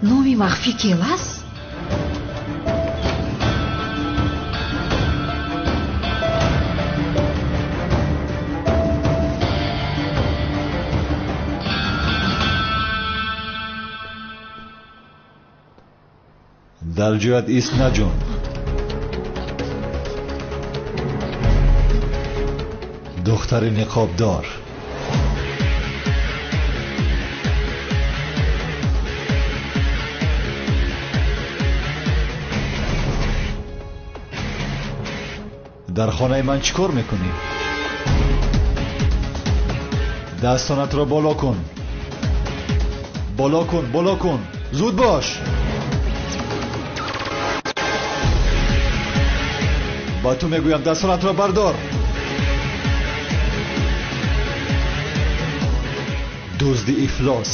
Номи махфӣ Келас? Дар ҷоят ист наҷун. Духтари ниқобдор. Дар хонаи ман чӣ кор мекунӣ? Дастонатро боло кун. Боло кун, боло кун. Зуд бош. Ба ту мегӯям дастонатро бардор. Дузди ифлос.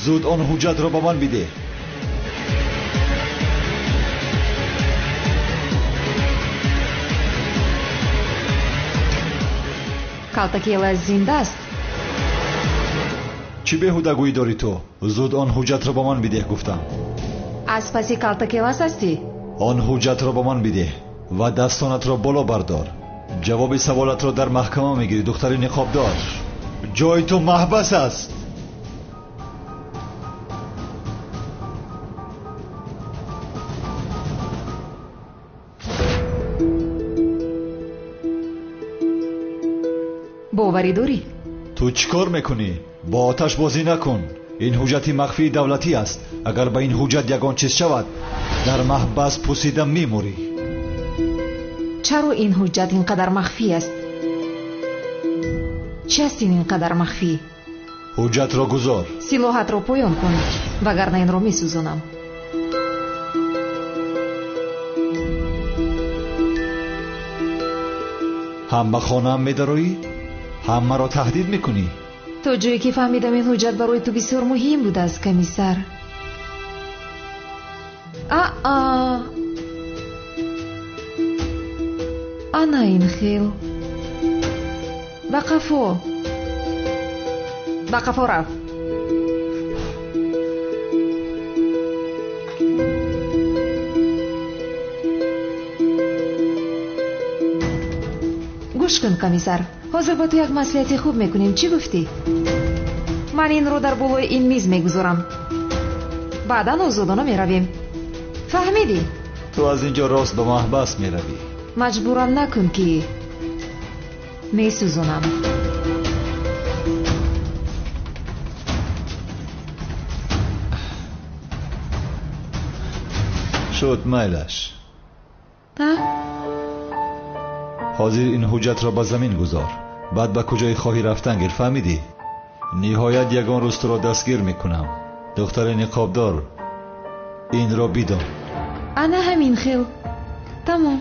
Зуд он ҳуҷҷатро ба ман бидеҳ. Калтакелас зинда аст. Чӣ беҳудагӯӣ дорӣ ту? Зуд он ҳуҷҷатро ба ман бидеҳ гуфтам. Аз паси Калтакелас ҳастӣ? Он ҳуҷҷатро ба ман бидеҳ ва дастонатро боло бардор. Ҷавоби саволатро дар маҳкама мегирӣ, духтари ниқобдор. Ҷои ту маҳбас аст. Боварӣ дорӣ? Ту чӣ кор мекунӣ? Бо оташ бозӣ накун. Ин ҳуҷҷати махфии давлатӣ аст. Агар ба ин ҳуҷҷат ягон чиз шавад, дар маҳбас пусида мемурӣ. Чаро ин ҳуҷҷат ин қадар махфӣ аст? Чӣ аст ин қадар махфӣ? Ҳуҷҷатро гузор. Силоҳатро поён кун, вагарна инро месӯзонам. Ҳам ба хонаам медароӣ, ҳам маро таҳдид мекунӣ. То ҷое ки фаҳмидам ин ҳуҷҷат барои ту бисёр муҳим будааст, комиссар. Аа, ана ин хел. Ба қафо, ба қафо рав. Гӯш кун, комиссар, ҳозир ба ту як маслиҳати хуб мекунем. Чӣ гуфтӣ? Ман инро дар болои ин миз мегузорам. Баъдан озодона меравем. Фаҳмидӣ? Ту аз ин ҷо рост ба маҳбас меравӣ. Маҷбурам накун ки месӯзонам. Шуд, майлаш. Ҳозир ин ҳуҷҷатро ба замин гузор. Баъд ба куҷое хоҳӣ рафтан гир, фаҳмидӣ? Ниҳоят ягон рӯз туро дастгир мекунам. Духтари ниқобдор, инро бидон. Ана ҳамин хел. Тамом.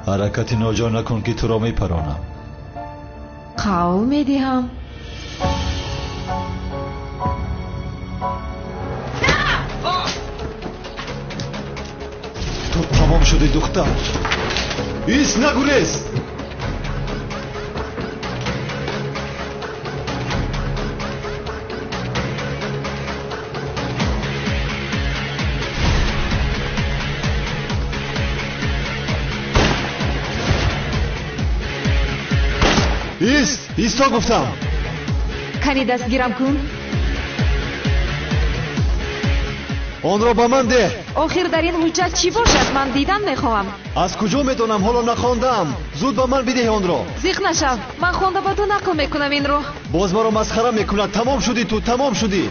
Ҳаракати ноҷо накун ки туро мепаронам. Қавл медиҳам. Ту тамом шудӣ, духтар. Ист, нагурез! Ист, исто гуфтам. Кани дастгирам кун. Онро ба ман деҳ. Охир дар ин ҳуҷҷат чӣ бошад? Ман дидан мехоҳам. Аз куҷо медонам? Ҳоло нахондаам. Зуд ба ман бидеҳ онро. Зиқ нашав, ман хонда ба ту нақл мекунам инро. Боз маро масхара мекунад. Тамом шудӣ ту, тамом шудӣ.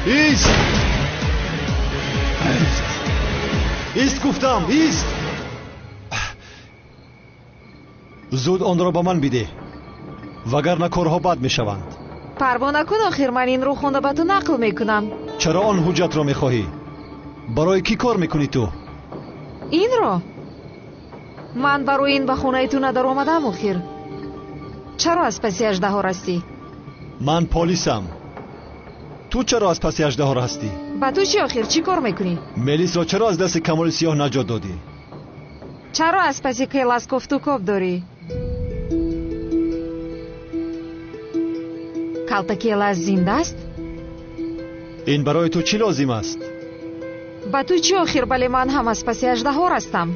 Ист! Ист! Ист гуфтам, ист! Зуд онро ба ман бидеҳ, вагарна корҳо бад мешаванд. Парво накун, охир ман инро хонда ба ту нақл мекунам. Чаро он ҳуҷҷатро мехоҳӣ? Барои кӣ кор мекунӣ ту? Инро? Ман барои ин ба хонаи ту надаромадам охир. Чаро аз паси аждаҳор ҳастӣ? Ман полисам. Ту чаро аз паси аждаҳор ҳастӣ? Ба ту чӣ охир? Чӣ кор мекунӣ? Мелисро чаро аз дасти Камоли Сиёҳ наҷот додӣ? Чаро аз паси Келас кофтукоб дорӣ? Калта Келас зинда аст? Ин барои ту чӣ лозим аст? Ба ту чӣ охир? Бале, ман ҳам аз паси аждаҳор ҳастам.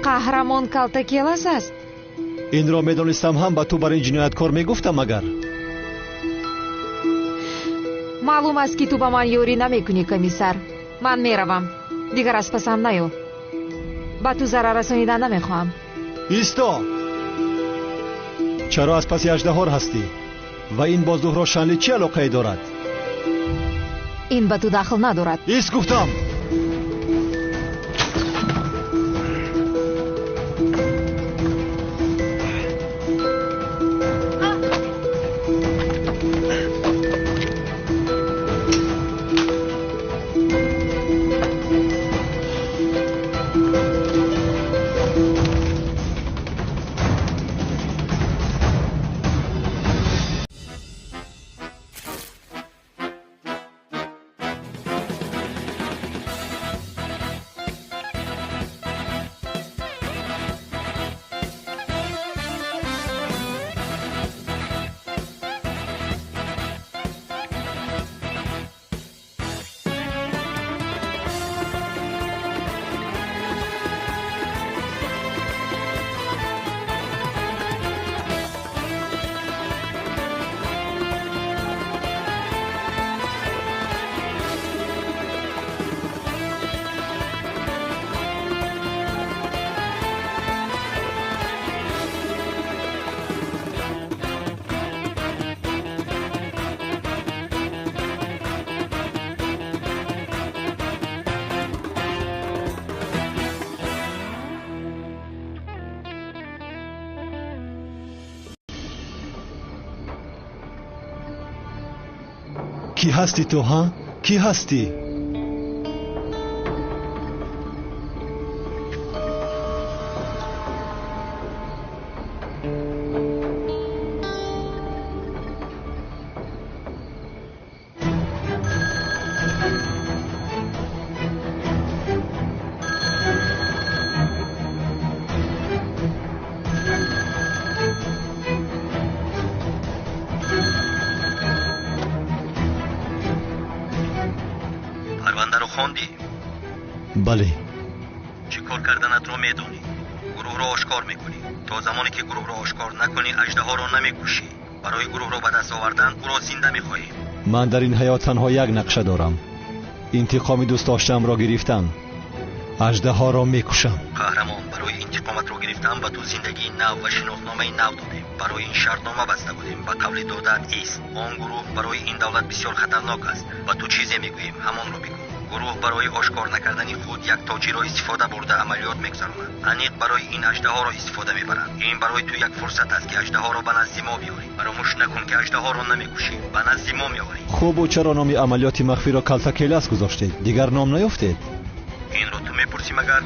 Қаҳрамон Калта Келас аст. Инро медонистам ҳам ба ту бар ин ҷинояткор мегуфтам магар. Маълум аст, ки ту ба ман ёрӣ намекунӣ, комиссар. Ман меравам. Дигар аз пасам наё. Ба ту зарар расонидан намехоҳам. Исто! Чаро аз паси аждаҳор ҳастӣ? Ва ин бо Зуҳро Шанли чӣ алоқае дорад? Ин ба ту дахл надорад. Ист гуфтам! Кӣ ҳастӣ ту, ҳа? Кӣ ҳастӣ? Парвандаро хондӣ? Бале. Чӣ кор карданатро медонӣ? Гурӯҳро ошкор мекунӣ. То замоне ки гурӯҳро ошкор накунӣ, аждаҳоро намекушӣ. Барои гурӯҳро ба даст овардан ӯро зинда мехоҳем. Ман дар ин ҳаёт танҳо як нақша дорам. Интиқоми дӯстдоштаамро гирифтан. Аждаҳоро мекушам. Қаҳрамон, барои интиқоматро гирифтан ба ту зиндагии нав ва шиносномаи нав додем. Барои ин шартнома баста будем. Ба қавли додаат ист. Он гурӯҳ барои ин давлат бисёр хатарнок аст. Ба ту чизе мегӯем, ҳамонро бигӯ. Гурӯҳ барои ошкор накардани худ як тоҷиро истифода бурда амалиёт мегузаронад. Аниқ барои ин аждаҳоро истифода мебаранд. Ин барои ту як фурсат аст, ки аждаҳоро ба назди мо биёрӣ. Фаромӯш накун, ки аждаҳоро намекушӣ, ба назди мо меорӣ. Хуб, ӯ чаро номи амалиёти махфиро Калта Келас гузоштед? Дигар ном наёфтед? Инро ту мепурсӣ магар?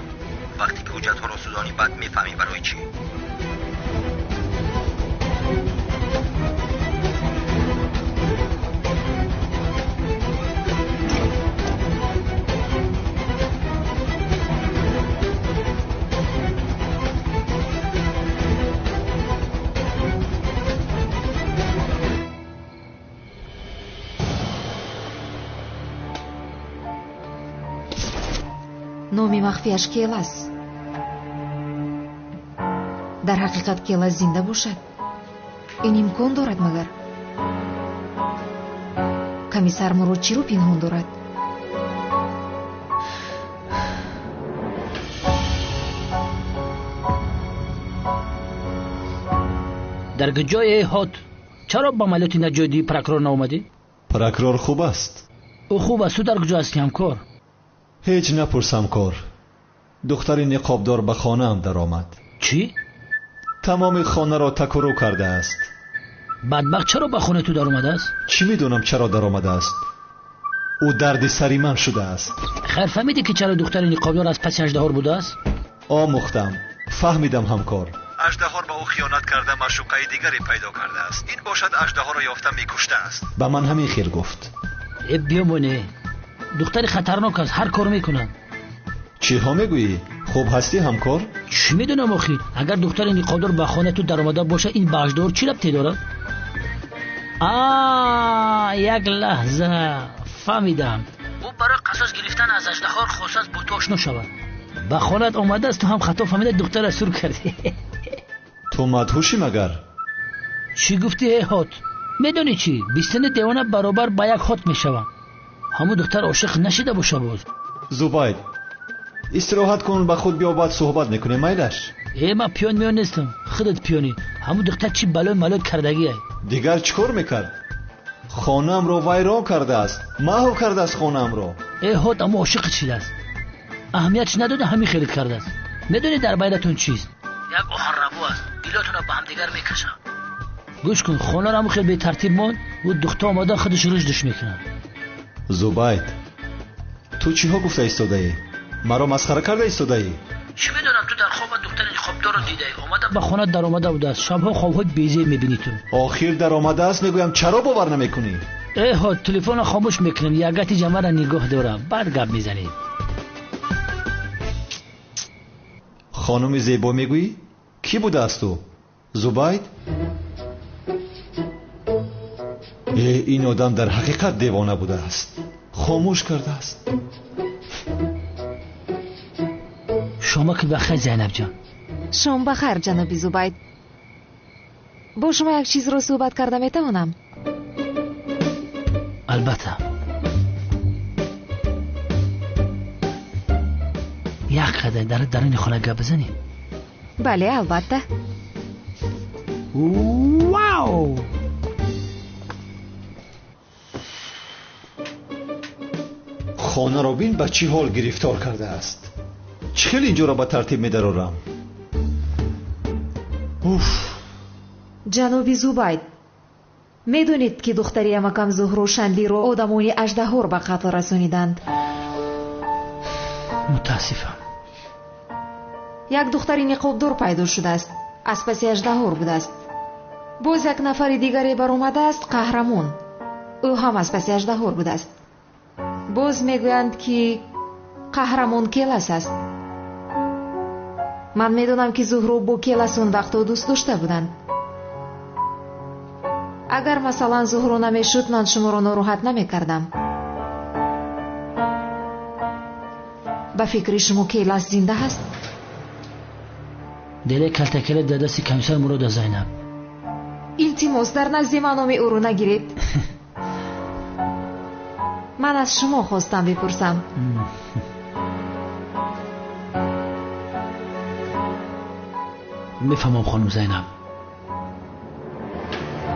Вақте ки ҳуҷҷатҳоро сӯзонӣ, баъд мефаҳмӣ барои чӣ. Номи махфиаш Келас. Дар ҳақиқат Келас зинда бошад? Ин имкон дорад магар? Комиссар Мурод чиро пинҳон дорад? Дар куҷое ҳот? Чаро ба амалиёти наҷотии прокурор наомадӣ? Прокурор хуб аст. Ӯ хуб аст. Ту дар куҷо ҳастӣ, ҳамкор? Ҳеҷ напурс, ҳамкор. Духтари ниқобдор ба хонаам даромад. Чӣ? Тамоми хонаро такурӯ кардааст. Бадбахт чаро ба хонаи ту даромадааст? Чӣ медонам чаро даромадааст? Ӯ дарди сари ман шудааст. Хайр, фаҳмидӣ ки чаро духтари ниқобдор аз паси аждаҳор будааст? Омӯхтам, фаҳмидам ҳамкор. Аждаҳор ба ӯ хиёнат карда маъшуқаи дигаре пайдо кардааст. Ин бошад аждаҳорро ёфта мекуштааст. Ба ман ҳамин хел гуфт. Э биёмоне, духтари хатарнок аст, ҳар кор мекунад. Чиҳо мегӯӣ? Хуб ҳастӣ ҳамкор? Чӣ медонам охир? Агар духтари ниқобдор ба хонаи ту даромада бошад, ин ба аждаҳор чӣ рабте дорад? А, як лаҳза, фаҳмидам. Ӯ барои қасос гирифтан аз аждаҳор хостааст бо ту ошно шавад. Ба хонаат омадааст, ту ҳам хато фаҳмида духтара сур кардӣ. Ту мадҳушӣ магар? Чӣ гуфтӣ, эй ҳот? Медонӣ чӣ? Бистани девона баробар ба як ҳот мешавад. Ҳамун духтар ошиқ нашида боша боз. Зубайд, истироҳат кун, ба худ биё, баъд суҳбат мекунем, майлаш? Э, ман пиён миён нестам, худат пиёнӣ. Ҳамун духтар чӣ балои малой кардагиай? Дигар чӣ кор мекард? Хонаамро вайрон кардааст, маҳв кардааст хонаамро. Э ҳот, аммо ошиқат шидааст. Аҳамиятш надода ҳамин хелит кардааст. Медонӣ дар байнатон чист? Як оҳанрабо аст, дилотонро ба ҳамдигар мекашад. Гӯш кун, хонаро ҳамун хел бетартиб монд, ӯ духта омада худаш рушдш мекунад. Зубайд, ту чиҳо гуфта истодаӣ? Маро масхара карда истодаӣ? Чӣ медонам, ту дар хоба духтари ниқобдорро дидаӣ. Омада ба хона даромада будааст. Шабҳо хобҳои безеб мебинӣ ту. Охир даромадааст, мегӯям, чаро бовар намекунӣ? Э ҳот, телефонро хомӯш мекунем, ягати ҷамъаро нигоҳ дорам, баъд гап мезанем. Хонуми зебо мегӯӣ? Кӣ будааст ӯ? Зубайд? Э, ин одам дар ҳақиқат девона будааст. Хомӯш кардааст. Шомаки бахайр, Зайнабҷон. Шом бахайр, ҷаноби Зубайд. Бо шумо як чизро суҳбат карда метавонам? Албатта. Як қадар дар даруни хона гап бизанем? Бале, албатта. Вау! Хонаро бин ба чӣ ҳол гирифтор кардааст. Чӣ хел инҷоро ба тартиб медарорам? Уф! Ҷаноби Зубайд, медонед ки духтари амакам Зуҳро Шанлиро одамони аждаҳор ба қатл расониданд? Мутаассифам. Як духтари ниқобдор пайдо шудааст, аз паси аждаҳор будааст. Боз як нафари дигаре баромадааст, қаҳрамон. Ӯ ҳам аз паси аждаҳор будааст. Боз мегӯянд ки қаҳрамон Келас аст. Ман медонам ки Зуҳро бо Келас он вақтҳо дӯст дошта буданд. Агар масалан Зуҳро намешуд, ман шуморо нороҳат намекардам. Ба фикри шумо Келас зинда ҳаст? Деле калтакеле дар дасти комиссар Мурод аст, Зайнаб. Илтимос, дар назди ман номи ӯро нагиред. Ман аз шумо хостам бипурсам. Мефаҳмам, хонум Зайнаб.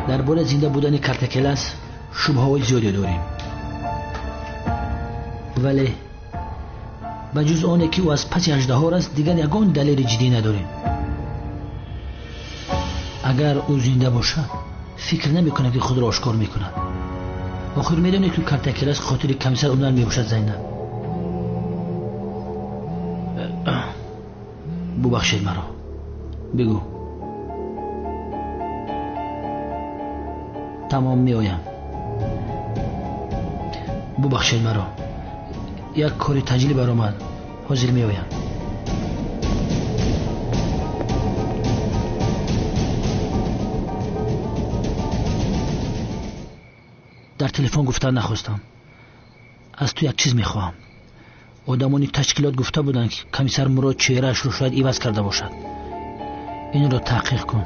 Дар бораи зинда будани картакелас шубҳаҳои зиёде дорем. Вале ба ҷуз оне ки ӯ аз паси аждаҳор аст, дигар ягон далели ҷиддӣ надорем. Агар ӯ зинда бошад, фикр намекунам ки худро ошкор мекунад. Охир медонед ки картакелас хотири комиссар Унар мебошад, Зайнаб. Бубахшед маро. Бигӯ. Тамом, меоям. Бубахшед маро. Як кори таҷлӣ баромад. Ҳозир меоям. Дар телефон гуфтан нахостам. Аз ту як чиз мехоҳам. Одамони ташкилот гуфта буданд ки комиссар Мурод чеҳраашро шояд иваз карда бошад. Инро таҳқиқ кун.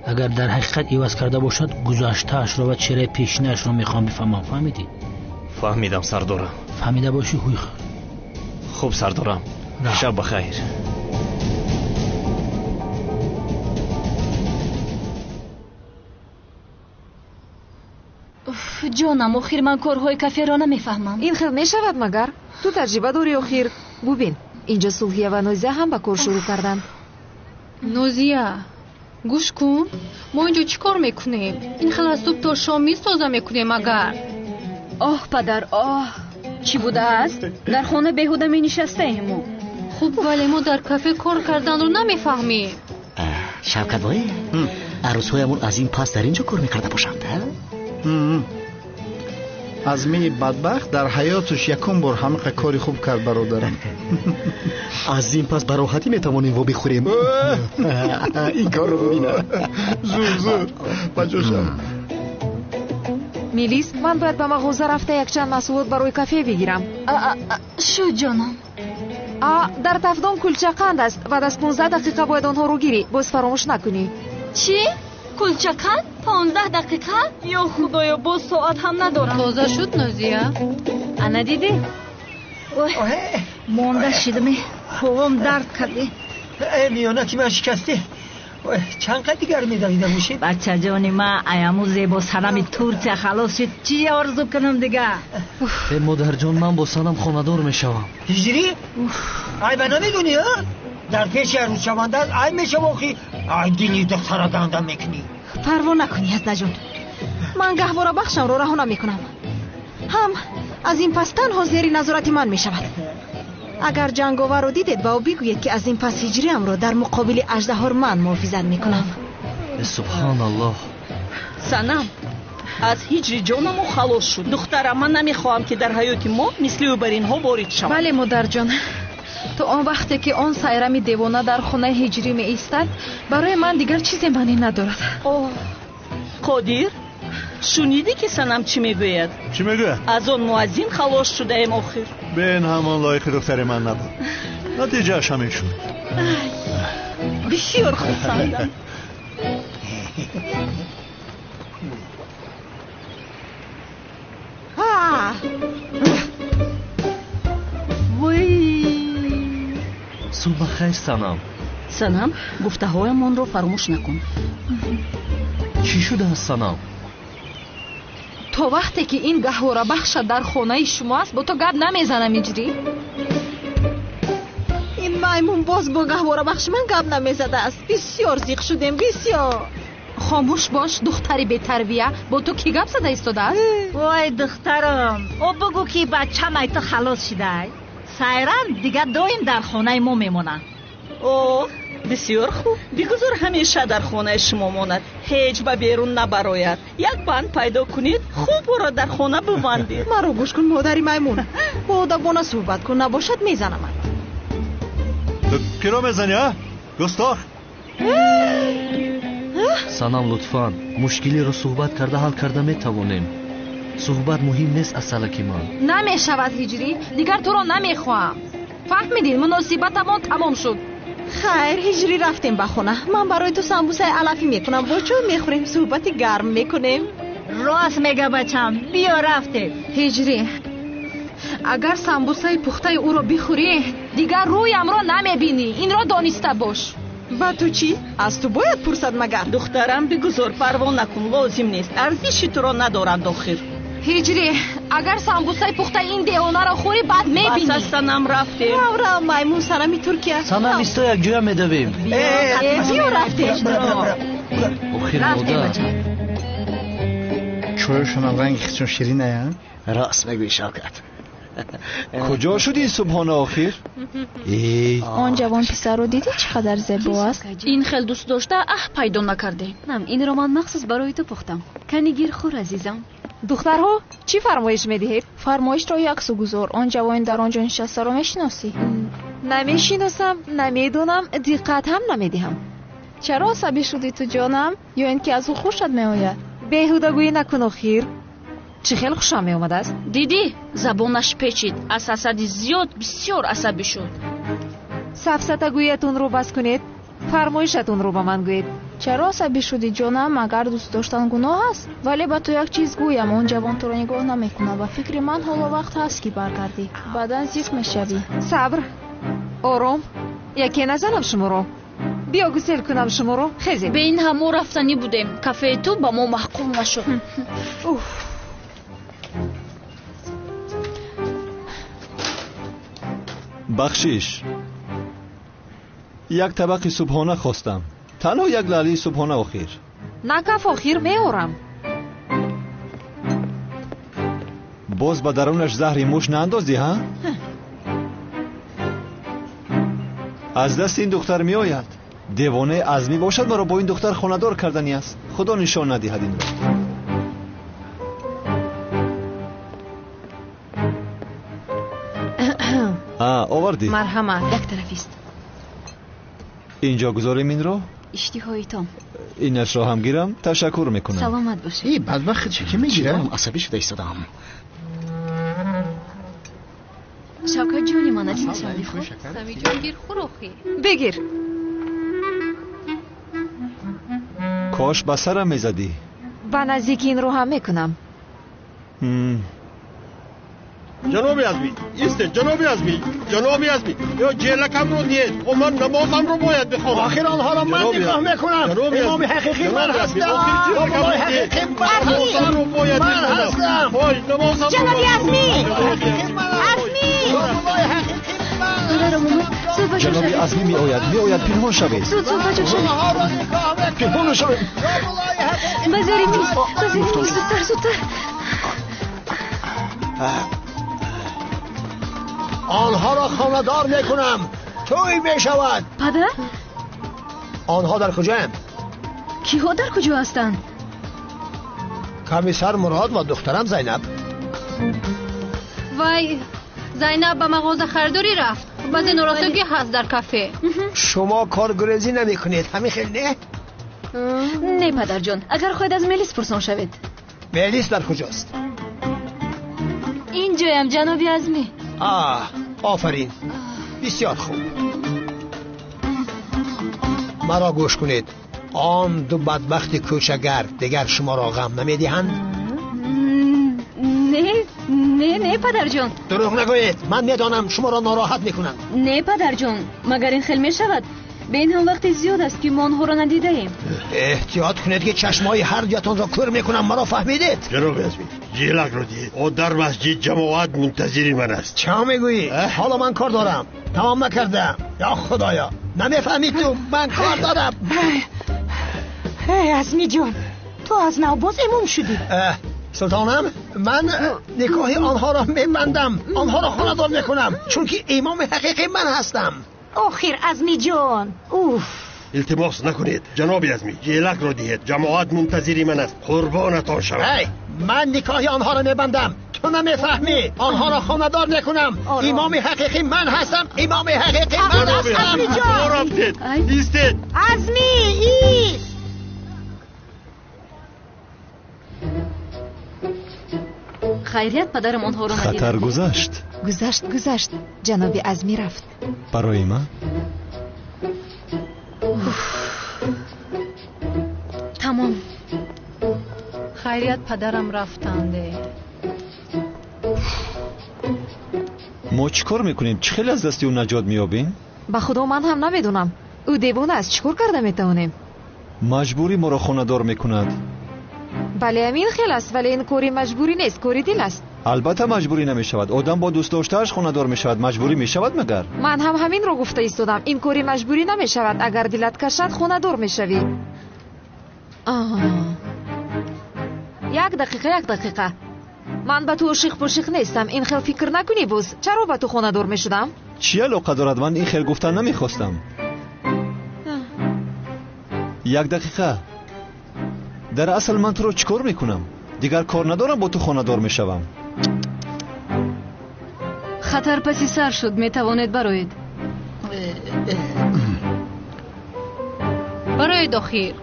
Агар дар ҳақиқат иваз карда бошад, гузаштаашро ва чеҳраи пешинаашро мехоҳам бифаҳмам. Фаҳмидӣ? Фаҳмидам, сардорам. Фаҳмида бошӣ, ҳуй. Хуб, сардорам. Шаб бахайр. Ҷонам, охир ман корҳои каферо намефаҳмам. Ин хел мешавад магар? Ту таҷриба дорӣ охир. Бубин, Инҷо Сулҳия ва Нозия ҳам ба кор шурӯъ карданд. Нозия, гӯш кун, мо инҷо чӣ кор мекунем? Ин хел аз субҳ то шом миз тоза мекунем агар. Оҳ падар, оҳ, чӣ будааст? Дар хона беҳуда менишастаем мо. Хуб, вале мо дар кафе кор карданро намефаҳмем. Шавкатбой, арӯсҳоямон аз ин пас дар ин ҷо кор мекарда бошанд? Азмини бадбахт дар ҳаёташ якум бор ҳамақа кори хуб кард, бародарам. Аз ин пас ба роҳатӣ метавонем во бихӯрем. Ин корро бибина. Зур, зур, ба ҷо шав. Мелис, ман бояд ба мағоза рафта якчанд маҳсулот барои кафе бигирам. Шуд, ҷонам. Дар тафдон кулчақанд аст. Баъд аз 15 дақиқа бояд онҳоро гирӣ. Боз фаромӯш накунӣ. Чӣ? Кулчақанд? 15 дақиқа? Ё худоё, боз соат ҳам надорам. Тоза шуд, Нозия? Ана дидӣ? Ой, монда шидаме, повом дард карде. Миёна ки ман шикастӣ. Чанд қад дигар медавида бошед? Бачаҷони ман, аяму зебо санами Турсия халос шуд. Чӣ орзу кунам дига? Э модарҷон, ман бо санам хонадор мешавам. Ҳиҷрӣ? Ай ба намедонӣ, а? Дар пеши арӯсшаванда ай мешава охи. Ай дили духтара ганда мекунӣ. Парво накунӣ, Яздаҷон. Ман гаҳворабахшамро раҳо намекунам. Ҳам аз ин пас танҳо зери назорати ман мешавад. Агар ҷанговарро дидед, ба ӯ бигӯед, ки аз ин пас ҳиҷриамро дар муқобили аждаҳор ман муҳофизат мекунам. Субҳоналлоҳ. Санам, аз ҳиҷри ҷонамо халос шуд. Духтарам, ман намехоҳам, ки дар ҳаёти мо мисли ӯ бар инҳо ворид шавад. Бале, модарҷон. То он вақте ки он сайрами девона дар хонаи ҳиҷрӣ меистад, барои ман дигар чизе маънӣ надорад. Оҳ, Қодир, шунидӣ ки Санам чӣ мегӯяд? Чӣ мегӯяд? Аз он муаззин халос шудаем охир. Бен ҳамон лоиқи духтари ман набуд. Натиҷааш ҳамин шуд. Бисёр хурсандам. Субҳ бахайр, Санам. Санам, гуфтаҳоямонро фаромӯш накун. Чӣ шудааст, Санам? То вақте ки ин гаҳворабахша дар хонаи шумо аст, бо ту гап намезанам, Иҷрӣ. Ин маймун боз бо гаҳворабахши ман гап намезадааст. Бисёр зиқ шудем, бисёр. Хомӯш бош, духтари бетарбия. Бо ту кӣ гап зада истодааст? Вой, духтарам, о бугӯ ки бачам ай ту халос шидай. Сайран дигар доим дар хонаи мо мемонад. Оҳ, бисёр хуб. Бигузор ҳамеша дар хонаи шумо монад, ҳеҷ ба берун набарояд. Як банд пайдо кунед, хуб ӯро дар хона бибандед. Маро гӯш кун, модари маймун. Бо одабона суҳбат кун, набошад мезанамат. Ту киро мезанӣ, а? Густох? Санам, лутфан, мушкилиро суҳбат карда ҳал карда метавонем. Суҳбат муҳим нест, асалаки ман. Намешавад, Ҳиҷрӣ, дигар туро намехоҳам. Фаҳмидӣ, муносибатамон тамом шуд. Хайр, Ҳиҷрӣ, рафтем ба хона. Ман барои ту самбусаи алафӣ мекунам, бо чой мехӯрем, суҳбати гарм мекунем. Рост мега бачам, биё рафтем. Ҳиҷрӣ, агар самбусаи пухтаи ӯро бихӯрӣ, дигар рӯямро намебинӣ. Инро дониста бош. Ба ту чӣ? Аз ту бояд пурсад магар? Духтарам, бигузор, парво накун, лозим нест. Арзиши туро надоранд охир. Ҳиҷрӣ, агар самбусаи пухтаи ин девонаро хӯрӣ, баъд мебинӣ. Бас, Санам, рафтем. Рав, рав, маймун санами Туркия. Санам, исто, якҷоя медавем. Биё рафтем. Охир, модар. Чойшонам ранги хичон шириная. Рост мегӯӣ, Шавкат. Куҷо шуд ин субҳона охир? Он ҷавон писарро дидӣ, чӣ қадар зебо аст? Ин хел дӯст дошта аҳ пайдо накардем. Инро ман махсус барои ту пухтам. Кани гир, хӯр, азизам. Духтарҳо, чӣ фармоиш медиҳед? Фармоишро яксу гузор. Он ҷавони дар он ҷо нишастаро мешиносӣ? Намешиносам, намедонам, диққат ҳам намедиҳам. Чаро асабӣ шудӣ ту, ҷонам? Ё ин ки аз ӯ хушат меояд? Беҳудагӯӣ накун охир. Чӣ хел хушам меомадааст? Дидӣ, забонаш печид. Аз ҳасади зиёд бисёр асабӣ шуд. Сафсатагӯиятонро бас кунед, фармоишатонро ба ман гӯед. Чаро асабӣ шудӣ, ҷонам? Магар дӯст доштан гуноҳ аст? Вале ба ту як чиз гӯям, он ҷавон туро нигоҳ намекунад. Ба фикри ман ҳоло вақт ҳаст, ки баргардӣ. Баъдан зиқ мешавӣ. Сабр, ором, яке назанам шуморо. Биё гусел кунам шуморо, хезед. Бе ин ҳам мо рафтанӣ будем. Кафеи ту ба мо маъқул нашуд. Уф. Бахшиш, як табақи субҳона хостам. Танҳо як лаълии субҳона охир. Накаф, охир меорам. Боз ба дарунаш заҳри муш наандозӣ, ҳа? Аз дасти ин духтар меояд. Девонаи Азмӣ бошад, маро бо ин духтар хонадор кардани аст. Худо нишон надиҳад инро. Овардӣ? Марҳамат. Як тарафист. Инҷо гузорем инро? Иштиҳоитон. Инашро ҳам гирам? Ташаккур мекунам. Саломат бошед. Эй бадбахт, чӣ ки мегирам? Асабӣ шуда истодам. Шавкат ҷони ман, азизам, бихӯр. Самиҷон, гир, хӯр охи. Бигир. Кош ба сарам мезадӣ. Ба наздики инро ҳам мекунам. Ҷаноби Азмӣ, истед, ҷаноби Азмӣ, ҷаноби Азмӣ, ё ҷелакамро диҳед, о ман намозамро бояд бихонам. Охир онҳоро ман никоҳ мекунам. Имоми ҳақиқӣ ман ҳастам. Имоми ҳақиқӣ ман ҳастам. Ман ҳастам. Ҷаноби Азмӣ! Азмӣ! Ҷаноби Азмӣ меояд, меояд, пинҳон шавед. Зуд, зуд, ба ҷо шавед. Пинҳон шавед. Ба зери миз, ба зери миз, зудтар, зудтар. Онҳоро хонадор мекунам. Тӯй мешавад. Падар? Онҳо дар куҷоянд? Киҳо дар куҷо ҳастанд? Комиссар Мурод ва духтарам Зайнаб. Вай, Зайнаб ба мағоза харидорӣ рафт. Баъзе норасогӣ ҳаст дар кафе. Шумо коргурезӣ намекунед, ҳамин хел не? Не, падарҷон, агар хоҳед аз Мелис пурсон шавед. Мелис дар куҷост? Инҷоям, ҷаноби Азмӣ. Офарин, бисёр хуб. Маро гӯш кунед. Он ду бадбахти кӯчагард дигар шуморо ғам намедиҳанд? Не, не, не, падарҷон. Дурӯғ нагӯед, ман медонам шуморо нороҳат мекунанд. Не, падарҷон, магар ин хел мешавад? Бе ин ҳам вақти зиёд аст, ки мо онҳоро надидаем. Эҳтиёт кунед, ки чашмҳои ҳар дуятонро кӯр мекунам, маро фаҳмидед? Ҷаноби Азмӣ, ҷелакро диҳед. О дар масҷид ҷамоат мунтазири ман аст. Чӣ мегӯӣ? Ҳоло ман кор дорам, тамом накардаам. Ё худоё, намефаҳмӣ ту, ман кор дорам. Эй Азмиҷон, ту аз нав боз имом шудӣ. Султонам, ман никоҳи онҳоро мебандам, онҳоро хонадор мекунам, чунки имоми ҳақиқӣ ман ҳастам. Охир Азмиҷон, уф. Илтимос накунед, ҷаноби Азмӣ, ҷелакро диҳед. Ҷамоат мунтазири ман аст, қурбонатон шавам. Эй, ман никоҳи онҳоро мебандам, ту намефаҳмӣ. Онҳоро хонадор мекунам. Имоми ҳақиқӣ ман ҳастам, имоми ҳақиқӣ ман ҳастам. Рафтед, истед. Азмӣ, ист. Хайрият, падарам онҳоро надид. Хатар гузашт. Гузашт, гузашт. Ҷаноби Азмӣ рафт. Барои ман? Тамом. Хайрият, падарам рафтанде. Мо чӣ кор мекунем? Чӣ хеле аз дасти ӯ наҷот меёбем? Ба худо ман ҳам намедонам. Ӯ девона аст, чӣ кор карда метавонем? Маҷбурӣ моро хонадор мекунад. Бале, ҳамин хел аст, вале ин кори маҷбурӣ нест, кори дил аст. Албатта маҷбурӣ намешавад. Одам бо дӯст доштааш хонадор мешавад, маҷбурӣ мешавад магар? Ман ҳам ҳаминро гуфта истодам. Ин кори маҷбурӣ намешавад. Агар дилат кашад, хонадор мешавӣ. Як дақиқа, як дақиқа. Ман ба ту ошиқ-пошиқ нестам. Ин хел фикр накунӣ боз. Чаро ба ту хонадор мешудам? Чӣ алоқа дорад? Ман ин хел гуфтан намехостам. Як дақиқа. Дар асл ман туро чӣ кор мекунам? Дигар кор надорам, бо ту хонадор мешавам. Хатар паси сар шуд, метавонед бароед. Бароед охир.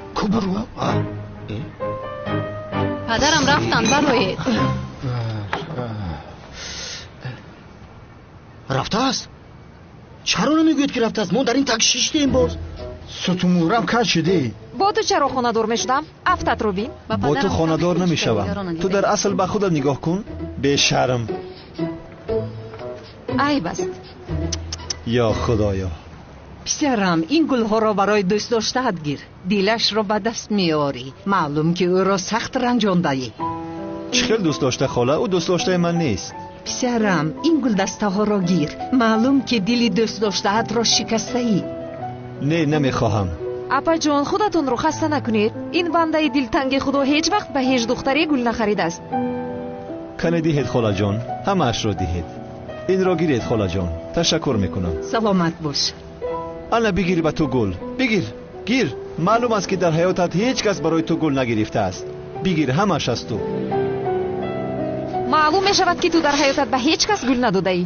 Падарам рафтанд, бароед. Рафтааст? Чаро намегӯед, ки рафтааст? Мо дар ин так шиштем боз. Сутумурам кар шудӣ. Бо ту чаро хонадор мешудам? Афтатро бин. Бо ту хонадор намешавам. Ту дар асл ба худат нигоҳ кун, бешарм. Айб аст. Ё худоё. Писарам, ин гулҳоро барои дӯст доштаат гир. Дилашро ба даст меорӣ. Маълум, ки ӯро сахт ранҷондаӣ. Чӣ хел дӯст дошта, хола? Ӯ дӯст доштаи ман нест. Писарам, ин гулдастаҳоро гир. Маълум ки дили дӯстдоштаатро шикастаӣ. Не, намехоҳам. Апаҷон, худатонро хаста накунед. Ин бандаи дилтанги худо ҳеҷ вақт ба ҳеҷ духтаре гул нахаридааст. Кане диҳед, холаҷон, ҳамаашро диҳед. Инро гиред, холаҷон. Ташаккур мекунам. Саломат бош. Ана бигир ба ту гул. Бигир, гир. Маълум аст, ки дар ҳаётат ҳеҷ кас барои ту гул нагирифтааст. Бигир, ҳамааш аз ту. Маълум мешавад, ки ту дар ҳаётат ба ҳеҷ кас гул надодаӣ.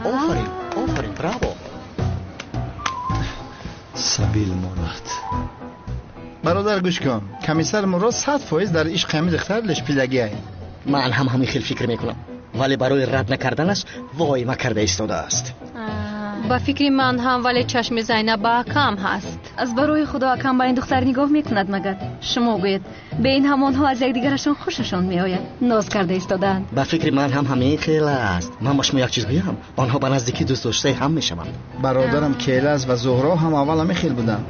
Офарин, офарин, браво. Сабил монад. Бародар, гӯш кун. Комиссар Мурод 100% дар ишқи ҳамин духтар лешпидагиай. Ман ҳам ҳамин хел фикр мекунам, вале барои рад накарданаш воима карда истодааст. Ба фикри ман ҳам, вале чашми Зайнаб ба акам ҳаст. Аз барои худо акам ба ин духтар нигоҳ мекунад магар? Шумо гӯед, бе ин ҳамонҳо аз якдигарашон хушашон меояд, ноз карда истодаанд. Ба фикри ман ҳам ҳамин хел аст. Ман ба шумо як чиз гӯям, онҳо ба наздикӣ дӯстдоштаи ҳам мешаванд. Бародарам Келаз ва Зуҳро ҳам аввал ҳамин хел буданд.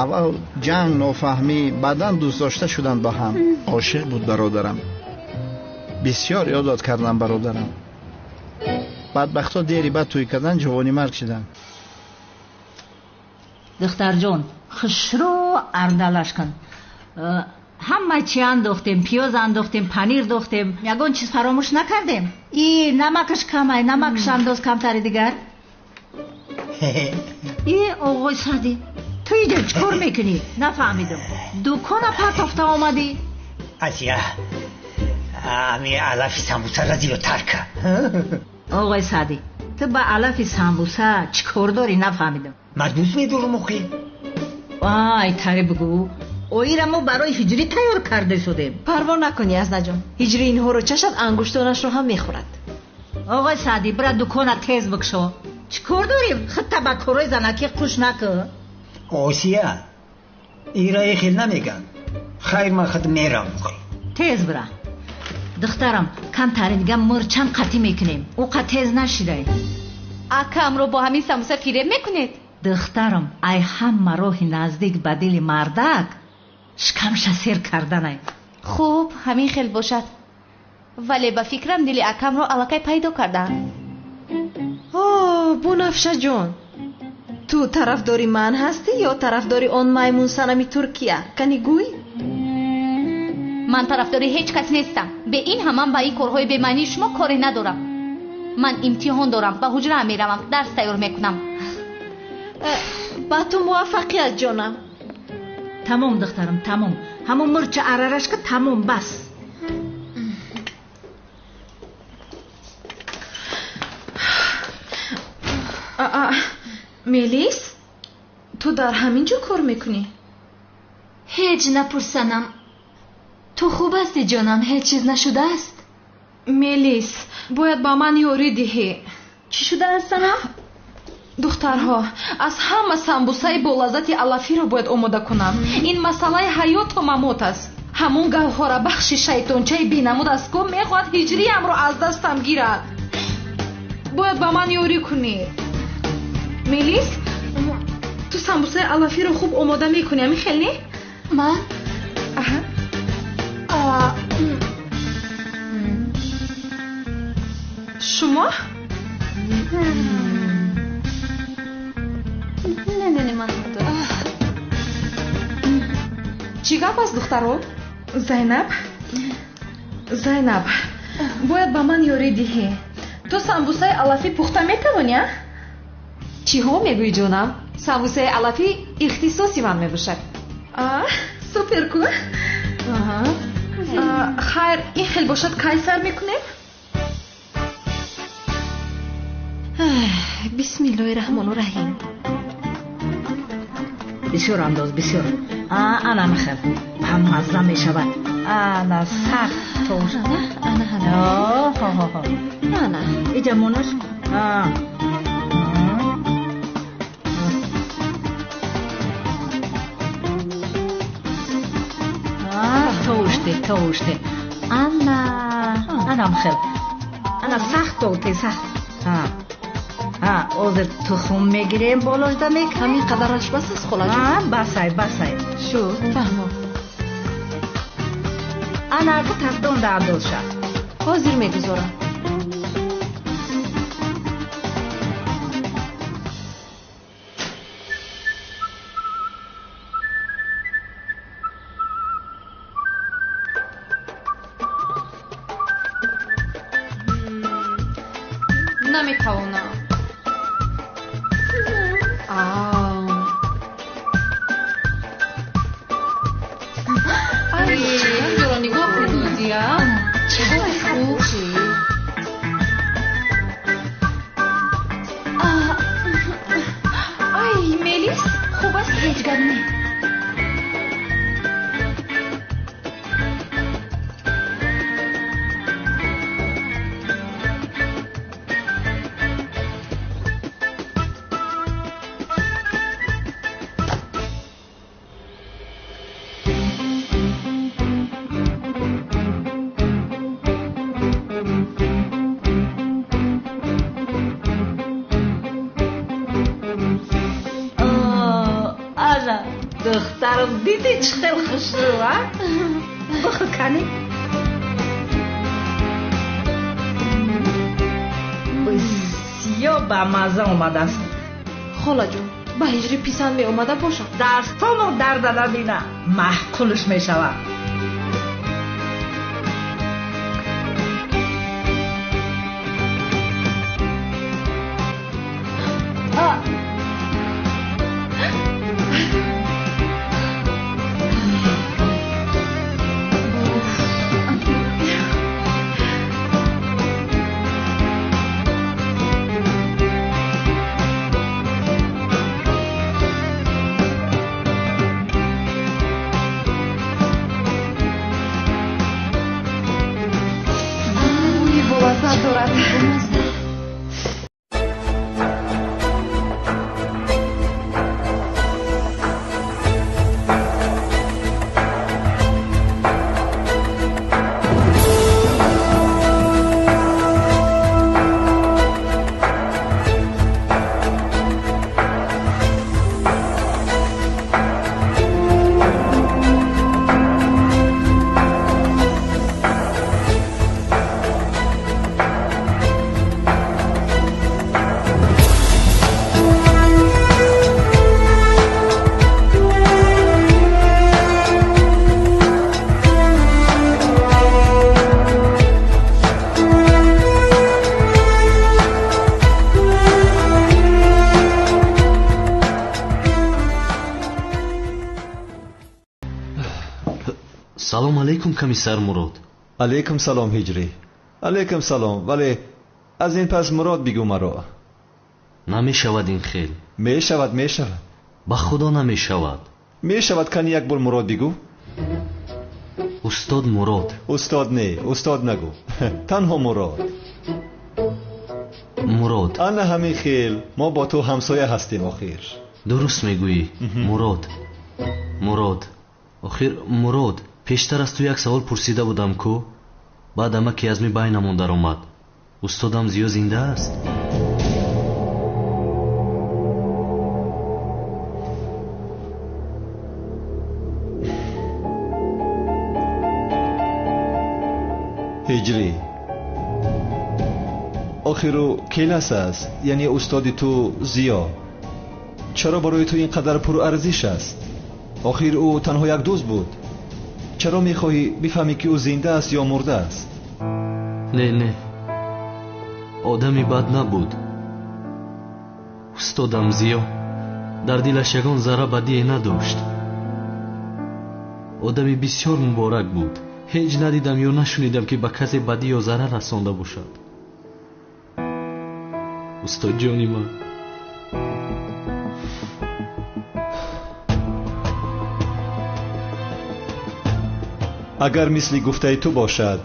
Аввал ҷанг, нофаҳмӣ, баъдан дӯстдошта шуданд ба ҳам. Ошиқ буд бародарам. Бисёр ёдод кардам бародарам. Бадбахтҳо дери бад тӯй кардан, ҷавони марг шиданд. Духтарҷон, хушрӯ ардалаш кун. Ҳама чи андохтем, пиёз андохтем, панир дохтем, ягон чиз фаромӯш накардем. И намакаш камай, намакаш андоз камтари дигар. И оғои Саъдӣ, ту иҷо чӣ кор мекунӣ? Нафаҳмидам. Дукона партофта омадӣ? Асия, ами алафи самбусаро зиёдтар кар. Оғои Саъдӣ, ту ба алафи самбуса чӣ кор дорӣ? Нафаҳмидам. Ман дӯст медорам охи. Ай, таре бигӯ. Оира мо барои ҳиҷрӣ тайёр карда шудем. Парво накунӣ, Азнаҷон. Ҳиҷрӣ инҳоро чашад, ангуштонашро ҳам мехӯрад. Оғои Саъдӣ, бира дукона тез бикшо. Чӣ кор дорӣ? Худта ба корҳои занакӣ қуш накун. Осия, ира хел намеган. Хайр, ман худ мерам. Тез бира. Духтарам, камтари дига мурчам қатӣ мекунем. Ӯ қа тез нашидай. Акамро бо ҳамин самбуса фиреб мекунед? Духтарам, ай ҳама роҳи наздик ба дили мардак шикамша сер карданай. Хуб, ҳамин хел бошад. Вале ба фикрам дили акамро аллакай пайдо кардаам. О, Бунафшаҷон, ту тарафдори ман ҳастӣ ё тарафдори он маймунсанами Туркия? Кани гӯй? Ман тарафдори ҳеҷ кас нестам. Бе ин ҳам ман ба ин корҳои бемаънии шумо коре надорам. Ман имтиҳон дорам, ба ҳуҷраам меравам, дарс тайёр мекунам. Ба ту муваффақият, ҷонам. Тамом, духтарам, тамом. Ҳамон мурча арарашка тамом, бас. Мелис, ту дар ҳамин ҷо кор мекунӣ? Ҳеҷ напурсанам. Ту хуб ҳастӣ, ҷонам? Ҳеҷ чиз нашудааст? Мелис, бояд ба ман ёрӣ диҳӣ. Чӣ шудааст, санам? Духтарҳо, аз ҳама самбусаи болаззати алафиро бояд омода кунам. Ин масъалаи ҳаёту мамот аст. Ҳамон гавҳорабахши шайтончаи бенамуд аст, ку мехоҳад ҳиҷриямро аз дастам гирад. Бояд ба ман ёрӣ кунӣ. Мелис, ту самбусаи алафиро хуб омода мекунӣ, ҳамин хел не? Ман? Аҳа. Шумо? Не, не, не, ман надорам. Чӣ гап аст, духтаро? Зайнаб? Зайнаб, бояд ба ман ёрӣ диҳӣ. Ту самбусаи алафӣ пухта метавонӣ, а? Чиҳо мегӯӣ, ҷонам? Самбусаи алафӣ ихтисоси ман мебошад. Супер ку? Хайр, ин хел бошад, кай сар мекунем? Бисмиллоҳи раҳмону раҳим. Бисёр андоз, бисёр. Ана михел ҳам мазза мешавад. Ана сахт тош. Ана, ана. Ана. Иҷа монаш. Тоште, тоште. Ана, ана михел. Ана сахт тоте, сахт. Ҳозир тухм мегирем, болошда мекунем. Ҳамин қадараш бас аст, холаҷон? Басай, басай. Шуд, фаҳмо. Ана ака тафдонда андозша. Ҳозир мегузорам. Наметавонам. Ай, нигоҳ кун, Нозия. Чӣ хуб. Ай, Мелис, хуб аст, ҳеҷ гап не. Духтарам, дидӣ чӣ хел хушрӯ, а? Бихӯр кани. Бисёр бамазза омадааст. Холаҷон, ба ҳиҷри писанд меомада бошад. Дастонро дарда набина, маъқулш мешавад. Салом алейкум, комиссар Мурод. Алейкум салом, Ҳиҷрӣ. Алейкум салом, вале аз ин пас Мурод бигӯ маро. Намешавад ин хел. Мешавад, мешавад. Ба худо намешавад. Мешавад, кани як бор Мурод бигӯ. Устод Мурод. Устод не, устод нагӯ. Танҳо Мурод. Мурод. Ана ҳамин хел, мо бо ту ҳамсоя ҳастем охир. Дуруст мегӯӣ, Мурод. Мурод. Охир Мурод, пештар аз ту як савол пурсида будам ку, баъд амаки аз ми байнамон даромад. Устодам Зиё зинда аст? Ҳиҷрӣ, охир ӯ келас аст, яъне устоди ту Зиё. Чаро барои ту ин қадар пурарзиш аст? Охир ӯ танҳо як дӯст буд. Чаро мехоҳӣ бифаҳмӣ ки ӯ зинда аст ё мурда аст? Не, не, одами бад набуд. Устодам Зиё дар дилаш ягон зарра бадие надошт. Одами бисёр муборак буд. Ҳеҷ надидам ё нашунидам ки ба касе бадӣ ё зарар расонда бошад. Устодҷони ман. Агар мисли гуфтаи ту бошад,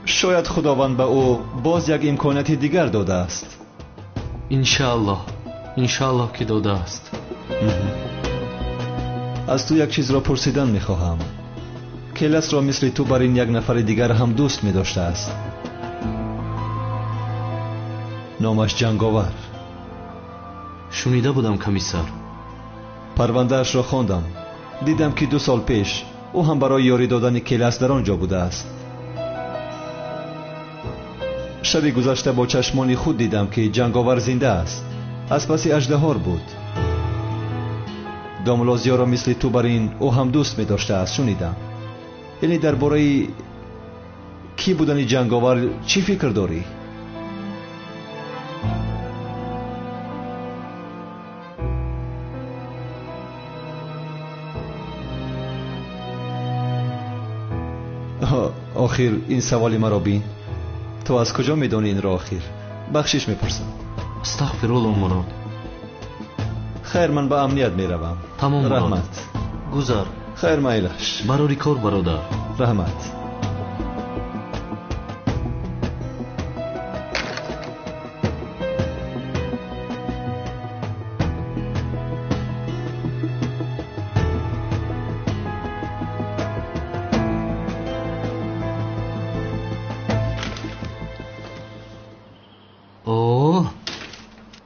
шояд Худованд ба ӯ боз як имконияти дигар додааст. Иншааллоҳ, иншааллоҳ ки додааст. Аз ту як чизро пурсидан мехоҳам. Келасро мисли ту бар ин як нафари дигар ҳам дӯст медоштааст. Номаш Ҷанговар. Шунида будам, комиссар. Парвандаашро хондам. Дидам, ки 2 сол пеш ӯ ҳам барои ёрӣ додани Келас дар он ҷо будааст. Шаби гузашта бо чашмони худ дидам, ки Ҷанговар зинда аст. Аз паси аждаҳор буд. Домулло Зиёро мисли ту бар ин ӯ ҳам дӯст медоштааст, шунидам. Яъне дар бораи кӣ будани Ҷанговар чӣ фикр дорӣ? Охир ин саволи маро бин. Ту аз куҷо медонӣ инро охир? Бахшиш мепурсам. Астағфируллоҳ, Мурод. Хайр, ман ба амният меравам. Тамом, Мурод. Раҳмат. Гузар. Хайр, майлаш. Барори кор, бародар. Раҳмат.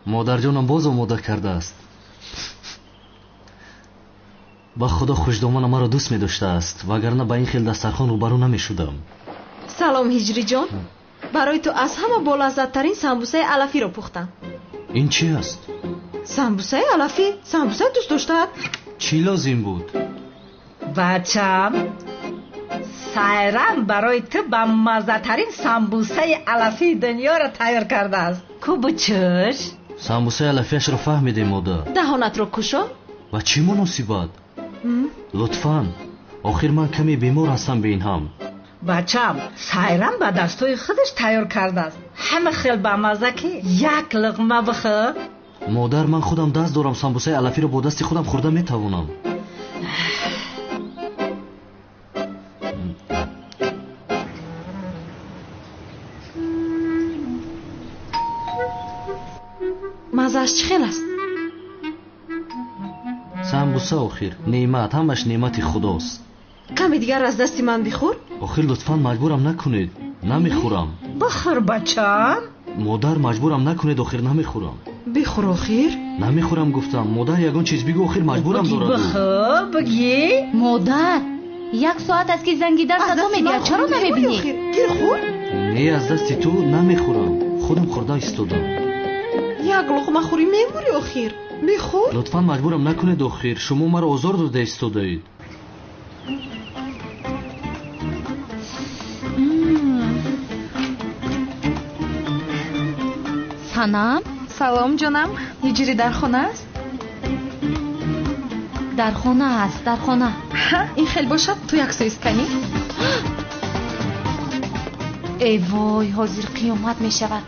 Модарҷонам боз омода кардааст. Ба худо хушдомана маро дӯст медоштааст, вагарна ба ин хел дастархон рӯбарӯ намешудам. Салом, Ҳиҷриҷон. Барои ту аз ҳама болаззаттарин самбусаи алафиро пухтам. Ин чи аст? Самбусаи алафӣ. Самбуса дӯст доштаат. Чӣ лозим буд? Бачам, Сайрам барои ту ба маззатарин самбусаи алафии дунёро тайёр кардааст. Ку бучӯш? Самбусаи алафиашро фаҳмидем, модар. Даҳонатро кушо. Ва чӣ муносибат? Лутфан, охир ман каме бемор ҳастам бе ин ҳам. Бачам, Сайрам ба дастҳои худаш тайёр кардааст. Ҳама хел бамазза, ки як луқма бихӯр. Модар, ман худам даст дорам, самбусаи алафиро бо дасти худам хӯрда метавонам. Маззааш чӣ хел аст? Самбуса охир неъмат, ҳамаш неъмати худост. Каме дигар аз дасти ман бихӯр. Охир лутфан маҷбурам накунед, намехӯрам. Бихӯр, бачам. Модар, маҷбурам накунед, охир намехӯрам. Бихӯр охир. Намехӯрам гуфтам. Модар, ягон чиз бигӯ, охир маҷбурам дорад. Бихӯр, бигӣ. Модар, 1 соат аст, ки занги дар садо медиҳад, чаро намебинӣ? Гир хӯр. Не, аз дасти ту намехӯрам. Худам хӯрда истодам. Як луқма хӯрӣ мемурӣ охир. Бихӯр. Лутфан маҷбурам накунед охир. Шумо маро озор дода истодаед. Санам? Салом, ҷонам. Ҳиҷрӣ дар хона аст? Дар хона аст, дар хона. Ин хел бошад, ту як сӯист канӣ? Эй вой, ҳозир қиёмат мешавад.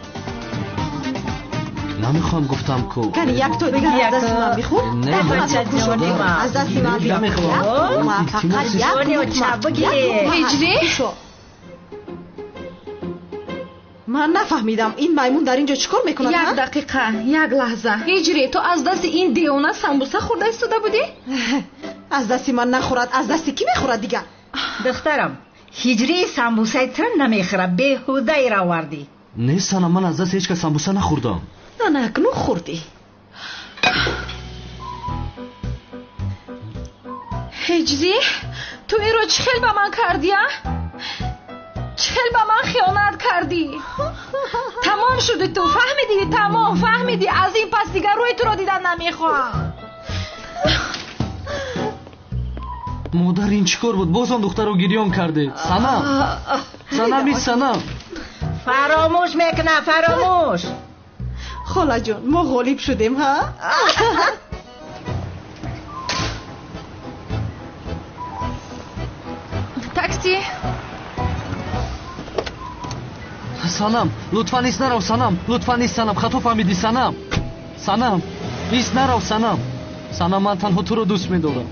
Намехоҳам гуфтам ку. Кани як то дигар аз дасти ман бихӯр. Аз дасти ман бихӯр. Фақат як луқма. Ҳиҷрӣ? Ман нафаҳмидам, ин маймун дар ин ҷо чӣ кор мекунад? Як дақиқа, як лаҳза. Ҳиҷрӣ, ту аз дасти ин девона самбуса хӯрда истода будӣ? Аз дасти ман нахӯрад, аз дасти кӣ мехӯрад дигар? Духтарам, Ҳиҷрӣ самбусаи туро намехӯрад, беҳудаиро овардӣ. Не, Санам, ман аз дасти ҳеҷ кас самбуса нахӯрдам. Ана акнун хӯрдӣ. Ҳиҷрӣ, ту инро чӣ хел ба ман кардӣ, а? Чӣ хел ба ман хиёнат кардӣ? Тамом шуди ту, фаҳмидӣ? Тамом, фаҳмидӣ? Аз ин пас дигар рӯи туро дидан намехоҳам. Модар, ин чӣ кор буд? Боз он духтарро гирён кардед. Санам, Санам, ин Санам. Фаромӯш мекунам, фаромӯш. Холаҷон, мо ғолиб шудем, ҳа? Такси. Санам, лутфан ис нарав, Санам, лутфан ис, Санам, хато фаҳмидӣ, Санам. Санам, ис нарав, Санам. Санам, ман танҳо туро дӯст медорам.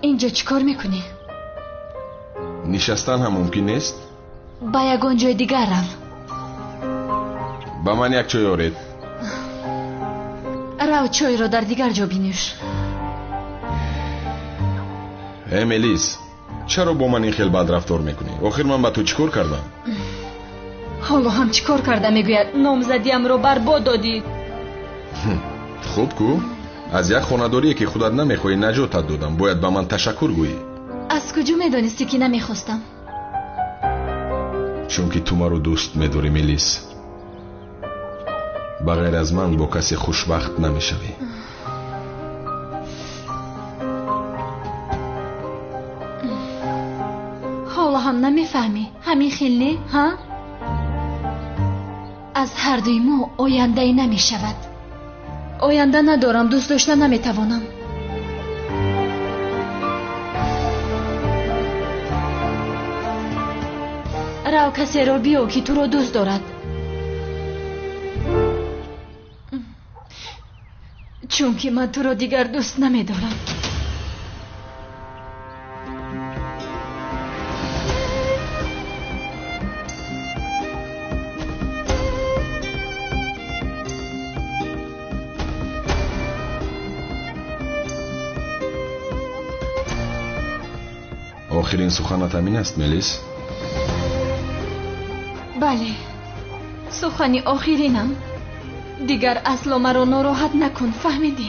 Инҷо чӣ кор мекунӣ? Нишастан ҳам мумкин нест? Ба ягон ҷои дигар рав. Ба ман як чой оред. Рав, чойро дар дигар ҷо бинӯш. Э, Мелис, чаро бо ман ин хел бад рафтор мекунӣ? Охир ман ба ту чӣ кор кардам? Ҳоло ҳам чӣ кор карда мегӯяд? Номзадиамро барбод додӣ. Хуб ку, аз як хонадорие ки худат намехоҳӣ наҷотат додам. Бояд ба ман ташаккур гӯӣ. Аз куҷо медонистӣ, ки намехостам? Чунки ту маро дӯст медорӣ, Мелис. Ба ғайр аз ман бо касе хушбахт намешавӣ. Ҳоло ҳам намефаҳмӣ, ҳамин хел не, ҳа? Аз ҳардуи мо ояндае намешавад. Оянда надорам, дӯст дошта наметавонам. Рав, касеро биё, ки туро дӯст дорад, чунки ман туро дигар дӯст намедорам. Охирин суханат ҳамин аст, Мелис? Бале, сухани охиринам. Дигар асло маро нороҳат накун, фаҳмидӣ?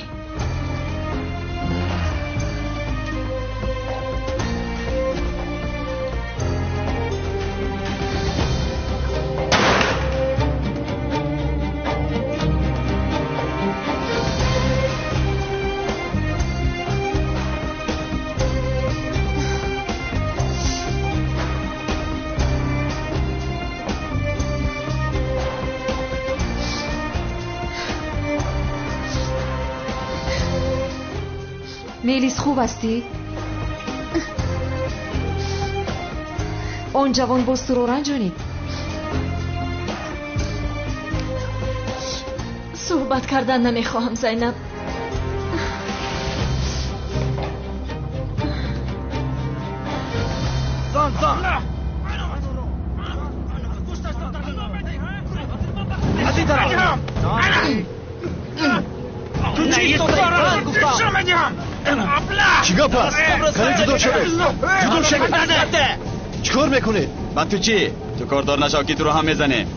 Мелис, хуб ҳастӣ? Он ҷавон боз туро ранҷонид? Суҳбат кардан намехоҳам, Зайнаб. Чӣ гап аст? Кане ҷудо шавед, ҷудо шавед! Чӣ кор мекунед? Ба ту чӣ? Ту кордор нашав, ки туро ҳам мезанем.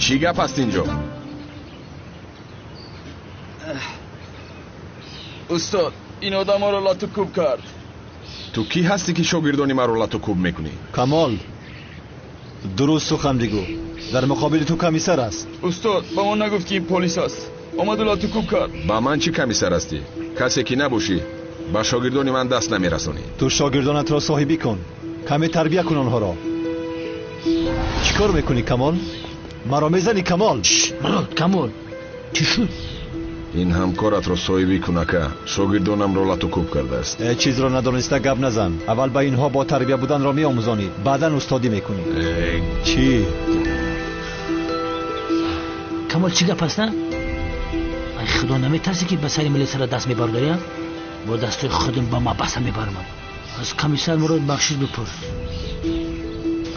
Чӣ гап аст инҷо? Устод, ин одаморо лату кӯб кард. Ту кӣ ҳастӣ, ки шогирдони маро лату кӯб мекунӣ? Камол, дуруст сухан бигӯ. Дар муқобили ту комиссар аст. Устод, ба мо нагуфт, ки ин полис аст. Омаду лату кӯб кард. Ба ман чӣ комиссар ҳастӣ? Касе ки набошӣ, ба шогирдони ман даст намерасонӣ. Ту шогирдонатро соҳибӣ кун, каме тарбия кун онҳоро. Чӣ кор мекунӣ, Камол? Маро мезанӣ, Камол? Мурод, Камол, чӣ шуд? Ин ҳамкоратро соҳибӣ кун, ака. Шогирдонамро лату кӯб кардааст. Ҳеҷ чизро надониста гап назан. Аввал ба инҳо бо тарбия буданро меомӯзонӣ, баъдан устодӣ мекунӣ. Чӣ? Камол, чӣ гап аст? Ай худо, наметарсӣ, ки ба сари милисара даст мебардарӣ? Бо дастои худам ба мабаса мебарам. Аз комиссар Мурод бахшиш бипурс.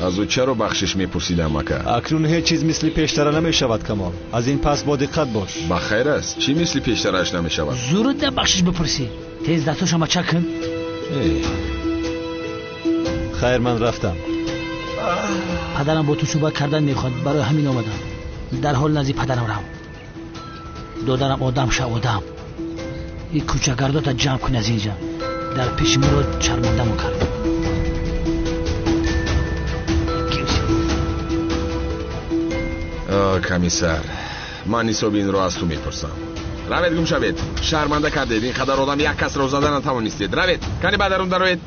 Аз ӯ чаро бахшиш мепурсидам, ака? Акнун ҳеҷ чиз мисли пештара намешавад, Камол. Аз ин пас бо диққат бош. Ба хайр аст, чӣ мисли пештарааш намешавад? Зуруд бахшиш бипурсӣ. Тез дастошо мачак кун. Хайр, ман рафтам. Падарам бо ту суҳбат кардан мехоҳад, барои ҳамин омадам. Дарҳол назди падарам рав. Додарам, одам ша, одам. Ин кӯчагардота ҷамъ кун аз инҷа. Дар пеши Мурод шармандамон кард. Комиссар, ман ҳисоби инро аз ту мепурсам. Равед, гум шавед! Шарманда кардед. Ин қадар одам як касро зада натавонистед. Равед, кани ба дарун дароед.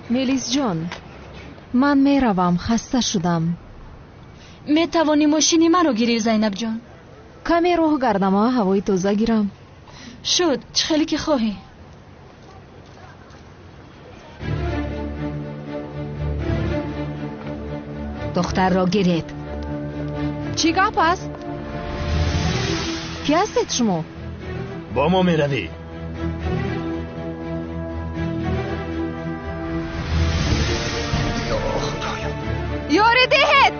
Мелисҷон, ман меравам, хаста шудам. Метавонӣ мошини маро гирӣ, Зайнабҷон. Каме роҳ гардам, ҳавои тоза гирам. Шуд, чӣ хеле ки хоҳӣ. Духтарро гиред. Чӣ гап аст? Кӣ ҳастед шумо? Бо мо меравӣ. Ёрӣ диҳед!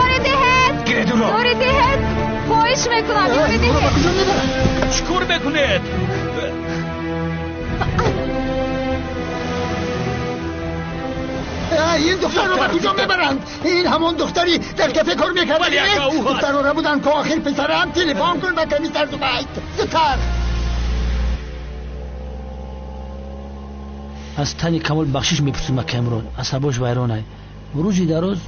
Ёрӣ диҳед! Гиред ӯро! Ёрӣ диҳед! Хоҳиш мекунам, ёрӣ диҳед! Чӣ кор мекунед? Ин духтарро ба куҷо мебаранд? Ин ҳамон духтари дар кафе кор мекард. Духтарро рабуданд ко охир писарам. Телефон кун ба комиссар Зубайд. Зудтар. Аз тани Камол бахшиш мепурсим, акай Мурод. Асабош вайронай. Рӯзи дароз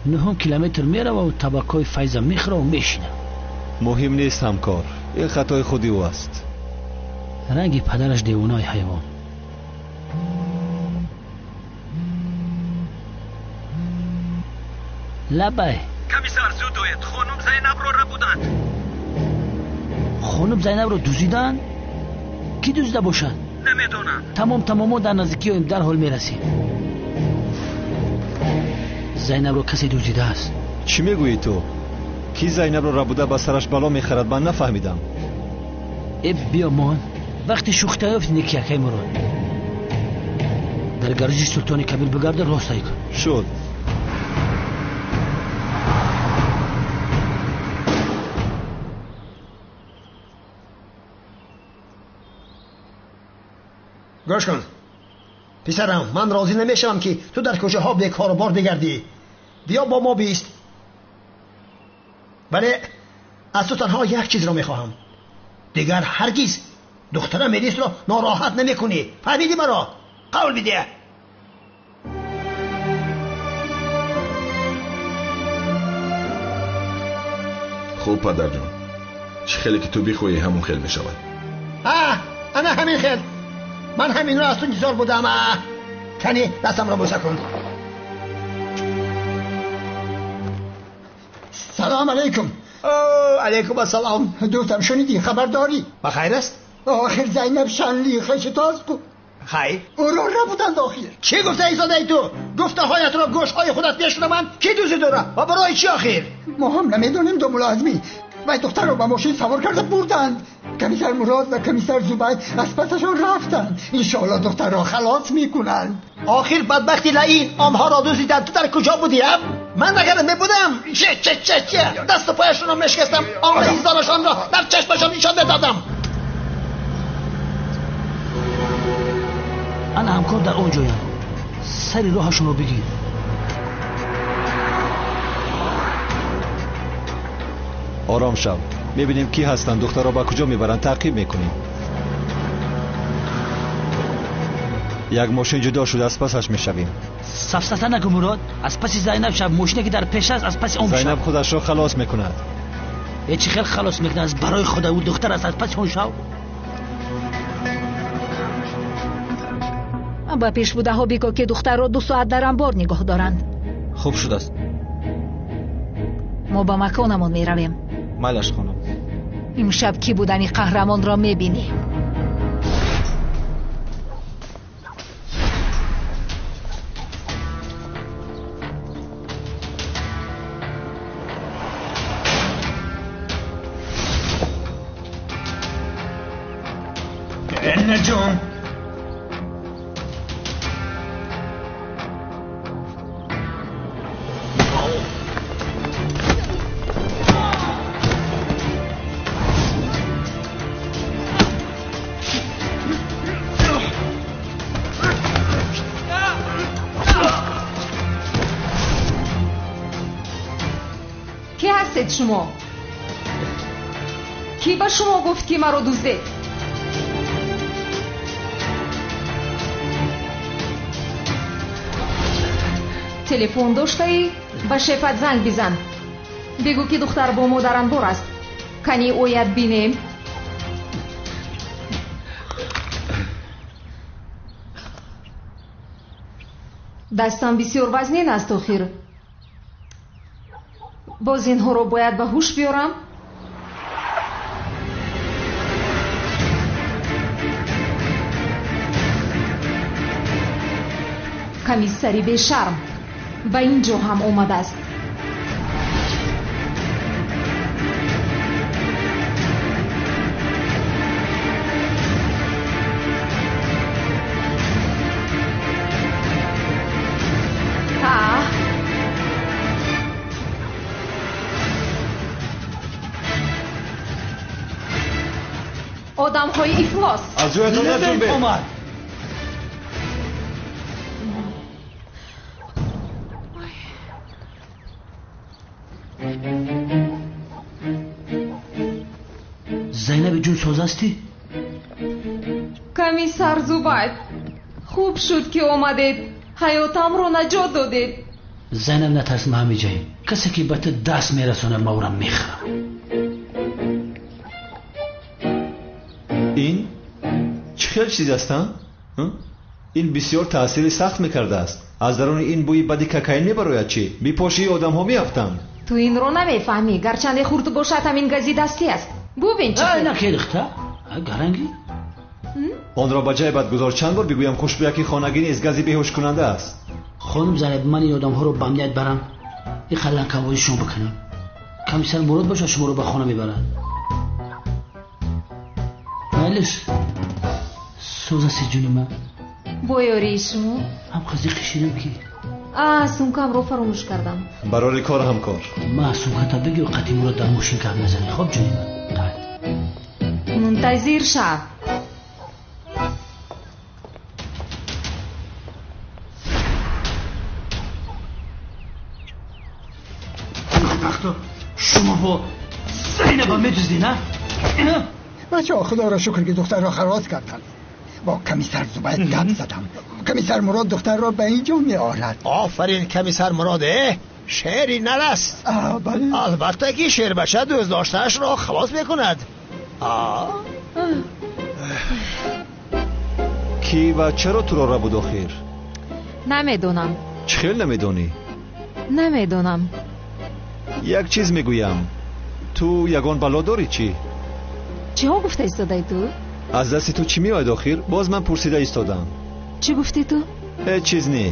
9 километр мерававу табакҳои Файза мехӯраву мешинам. Муҳим нест, ҳамкор. Ин хатои худи ӯ аст. Ранги падараш девонаи ҳайвон. Лабай. Комиссар, зуд оед. Хонум Зайнабро рабуданд. Хонум Зайнабро дуздиданд? Кӣ дуздида бошад? Намедонам. Тамом, тамом, мо дар наздикӣ оем, дарҳол мерасем. Зайнабро касе дуздидааст. Чӣ мегӯӣ ту? Кӣ Зайнабро рабуда ба сараш бало мехарад? Ман нафаҳмидам. Э, биё мон. Вақти шӯхта ёфти неки, акай Мурод. Дар гаражи Султони Кабир бигарда, рост ай кун. Шуд. Гӯш кун писарам, ман розӣ намешавам, ки ту дар кӯчаҳо бекорубор бигардӣ. Биё бо мо бист. Вале аз ту танҳо як чизро мехоҳам. Дигар ҳаргиз духтарам Мелисро нороҳат намекунӣ. Фаҳмидӣ маро? Қавл бидеҳ. Хуб, падарҷон, чӣ хеле ки ту бихоҳӣ, ҳамон хел мешавад. Ана ҳамин хел. Ман ҳаминро аз ту интизор будам. Кани дастамро бӯса кун. Салом алейкум. Алейкум ассалом. Дӯстам, шунидӣ, хабар дорӣ? Ба хайр аст? Охир Зайнаб Шанли хеши туаст ку. Хайр. Ӯро рабуданд охир. Чӣ гуфта истодаи ту? Гуфтаҳоятро гӯшҳои худат мешунаванд? Кӣ дуздид ӯро ва барои чӣ охир? Мо ҳам намедонем, домулоазмӣ. Вай духтарро ба мошин савор карда бурданд. Комиссар Мурод ва комиссар Зубайд аз пасашон рафтанд. Иншоалло духтарро халос мекунанд. Охир бадбахти лаин онҳоро дуздиданд. Ту дар куҷо будӣ, ам? Ман агар мебудам, че че че че дасту пояшонро мешикастам, он раисдорашонро дар чашмашон нишон медодам. Ана ҳамкор дар он ҷоям. Сари роҳашонро бигир. Ором шав. Мебинем, кӣ ҳастанд, духтарро ба куҷо мебаранд, таъқиб мекунем. Як мошин ҷудо шуда, аз пасаш мешавем. Сафсата накун, Мурод. Аз паси Зайнаб шав. Мошине ки дар пеш аст, аз паси он бишав. Зайнаб худашро халос мекунад. Э, чӣ хел халос мекунад? Аз барои худо, ӯ духтар аст, аз паси он шав. Ба пешбудаҳо бигӯ, ки духтарро 2 соат дар амбор нигоҳ доранд. Хуб шудааст. Мо ба маконамон меравем. Майлаш, хонум. Имшаб кӣ будани қаҳрамонро мебинӣ. Эннаҷон, Кӣ ҳастед шумо? Кӣ ба шумо гуфт, ки маро дуздед? Телефон доштаӣ? Ба шефат занг бизан. Бигӯ, ки духтар бо мо дар анбор аст. Кани ояд, бинем. Дастам бисёр вазнин аст охир. Боз инҳоро бояд ба ҳуш биёрам. Комиссари бешарм ба ин ҷо ҳам омадааст. Одамҳои ифлос. Аз ҷоятон наҷунбед. Омад. Зайнаби ҷун соз ҳастӣ? Комиссар Зубайд, хуб шуд ки омадед. Ҳаётамро наҷот додед. Зайнаб, натарс, ма ҳамиҷаем. Касе ки ба ту даст мерасонад, ма ӯра мехӯрам. Ин чӣ хел чиз аст, а? Ин бисёр таъсири сахт мекардааст. Аз даруни ин бӯи бади кокаин мебарояд чӣ? Бипошии одамҳо меафтанд. Ту инро намефаҳмӣ. Гарчанде хурд бошад, ҳамин гази дастӣ аст. Бубин чӣ хел. Накедихта? Гаранги? Онро ба ҷайбат гузор. Чанд бор бигӯям, хушбӯяки хонагӣ низ гази беҳушкунанда аст. Хонум Зайнаб, ман ин одамҳоро ба амният барам, ин қаланкавозӣ шумо бикунам. Комиссар Мурод бошад, шуморо ба хона мебарад. Майлиш, соз ҳасти ҷуни ман? Бо ёрии шумо? Ҳам қазиқи ширам ки. Сумкамро фаромӯш кардам. Барори кор, ҳамкор. Ма сумката бигир, қати Мурод дар мошин гап назанӣ. Хоб ҷуни ман? Мунтазир шав. Бахто, шумо бо Зайнаба медуздӣ, на? Бачаҳо, худоро шукр ки духтарро халос карданд. Бо комиссар Зубайд гап задам. Комиссар Мурод духтарро ба ин ҷо меорад. Офарин, комиссар Мурод, шеъри нар аст. Албатта ки шербача дӯстдоштаашро халос мекунад. Кӣ ва чаро туро рабуд охир? Намедонам. Чӣ хел намедонӣ? Намедонам. Як чиз мегӯям, ту ягон бало дорӣ чӣ? Чиҳо гуфта истодаи ту? Аз дасти ту чӣ меояд охир? Боз ман пурсида истодам. Чӣ гуфтӣ ту? Ҳеҷ чиз не.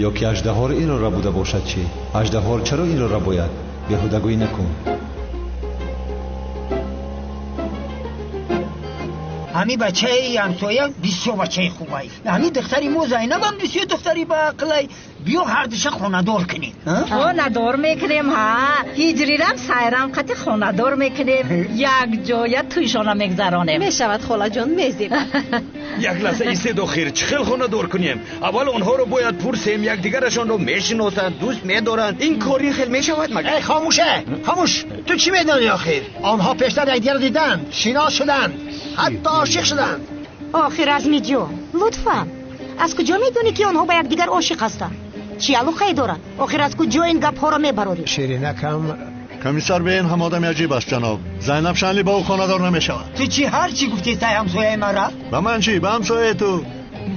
Ё ки аждаҳор инро рабуда бошад чӣ? Аждаҳор чаро инро рабояд? Беҳудагӯӣ накун. Ҳами бачаи ҳамсоя бисёр бачаи хубай. Ҳами духтари мо Зайнабам бисёр духтари баақлай. Биё ҳардуша хонадор кунем. Хонадор мекунем, ҳа. Ҳиҷрирам сайрам қати хонадор мекунем. Як ҷоя тӯйшона мегзаронем. Мешавад, холаҷон, мезебад. Як лаҳза истед охир, чӣ хел хонадор кунем? Аввал онҳоро бояд пурсем, якдигарашонро мешиносанд, дӯст медоранд. Ин кори хел мешавад магар? Эй, хомӯше, хомӯш. Ту чӣ медонӣ охир? Онҳо пештар якдигарро диданд, шинос шуданд, ҳатто ошиқ шуданд. Охир, Азмиҷон, лутфан, аз куҷо медонӣ ки онҳо ба якдигар ошиқ ҳастанд? Чӣ алоқае дорад? Охир аз куҷо ин гапҳоро мебарорӣ? Ширинакам. Комиссар бе ин ҳам одами аҷиб аст, ҷаноб. Зайнаб Шанли ба ӯ хонадор намешавад. Ту чӣ ҳар чӣ гуфтӣ сай ҳамсояи мара? Ба ман чӣ? Ба ҳамсояи ту.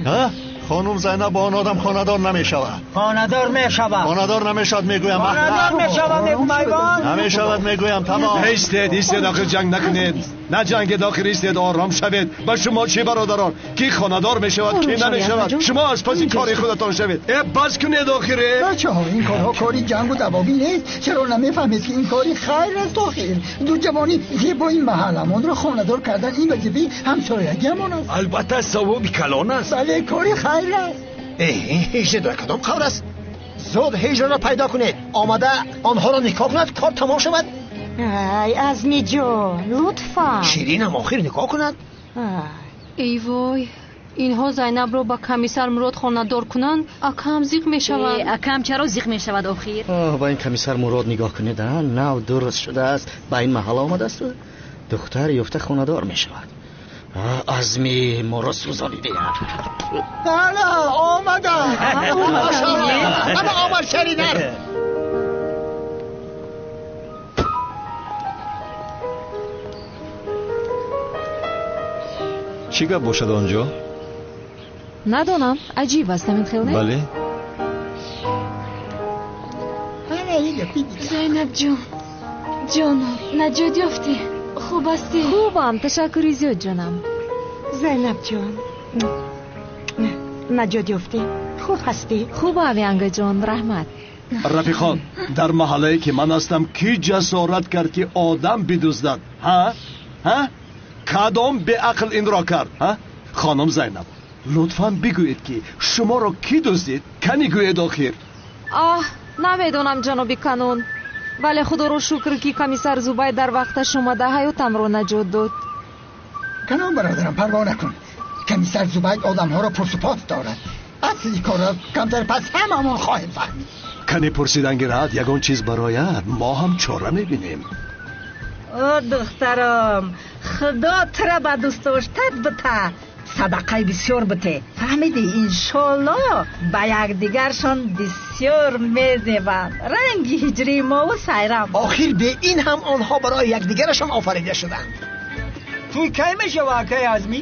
Ҳа? Хонум Зайнаб бо он одам хонадор намешавад. Хонадор мешавад. Хонадор намешавад, мегӯям. Хонадор мешавад, мегӯям. Намешавад, мегӯям, тамом. Истед, истед, охир ҷанг накунед. Наҷангед, охир истед, ором шавед. Ба шумо чӣ, бародарон? Кӣ хонадор мешавад, кӣ намешавад? Шумо аз паси кори худатон шавед. Э, бас кунед охир. Бачаҳо, ин корҳо кори ҷангу давогӣ нест. Чаро намефаҳмед ки ин кори хайр аст охир? Ду ҷавони зебои маҳалламонро хонадор кардан ин вазифаи ҳамсоягиамон аст. Албатта, савоби калон аст. Бале, кори хайр аст. Ҳиҷра дар кадом қавр аст? Зуд ҳиҷраро пайдо кунед. Омада онҳоро никоҳ кунад, кор тамом шавад. Ай, Азмиҷон, лутфан. Ширинам охир никоҳ кунад. Эй вой, инҳо Зайнабро ба комиссар Мурод хонадор кунанд, акам зиқ мешавад. Акам чаро зиқ мешавад охир? Ба ин комиссар Мурод нигоҳ кунед, нав дуруст шудааст, ба ин маҳалла омадааст, духтар ёфта хонадор мешавад. Азми моро сӯзониде. Ана омадам. Ана омад шаринар. Чӣ гап бошад он ҷо? Надонам, аҷиб аст, ҳамин хел не? Бале. роҳи дигар. Зайнаб ҷон, ҷонам, наҷот ёфтӣ? Хуб ҳастӣ? Хубам, ташаккури зиёд, ҷонам. Зайнаб ҷон, наҷот ёфтӣ? Хуб ҳастӣ? Хубам, янгаҷон, раҳмат. Рафиқон, дар маҳаллае ки ман ҳастам, кӣ ҷасорат кард ки одам бидуздад? Ҳа, ҳа, кадом беақл инро кард? Ҳа, хонум Зайнаб, лутфан бигӯед, ки шуморо кӣ дуздид? Кани гӯед охир. Оҳ, намедонам, ҷаноби канун, вале худоро шукр, ки комиссар Зубайд дар вақташ омада ҳаётамро наҷот дод. Канон бародарам, парво накун. Комиссар Зубайд одамҳоро пурсупос дорад. Асли корро камтар пас ҳамамон хоҳем фаҳмид. Кани пурсидан гирад, ягон чиз барояд, мо ҳам чора мебинем. О, духтарам, худо тура ба дӯстдоштат бита, садақаи бисёр бите. Фаҳмидӣ? Иншолло ба якдигаршон бисёр мезебанд, ранги ҳиҷрии мову Сайрам. Охир бе ин ҳам онҳо барои якдигарашон офарида шуданд. Тӯй кай мешава, акай Азмӣ?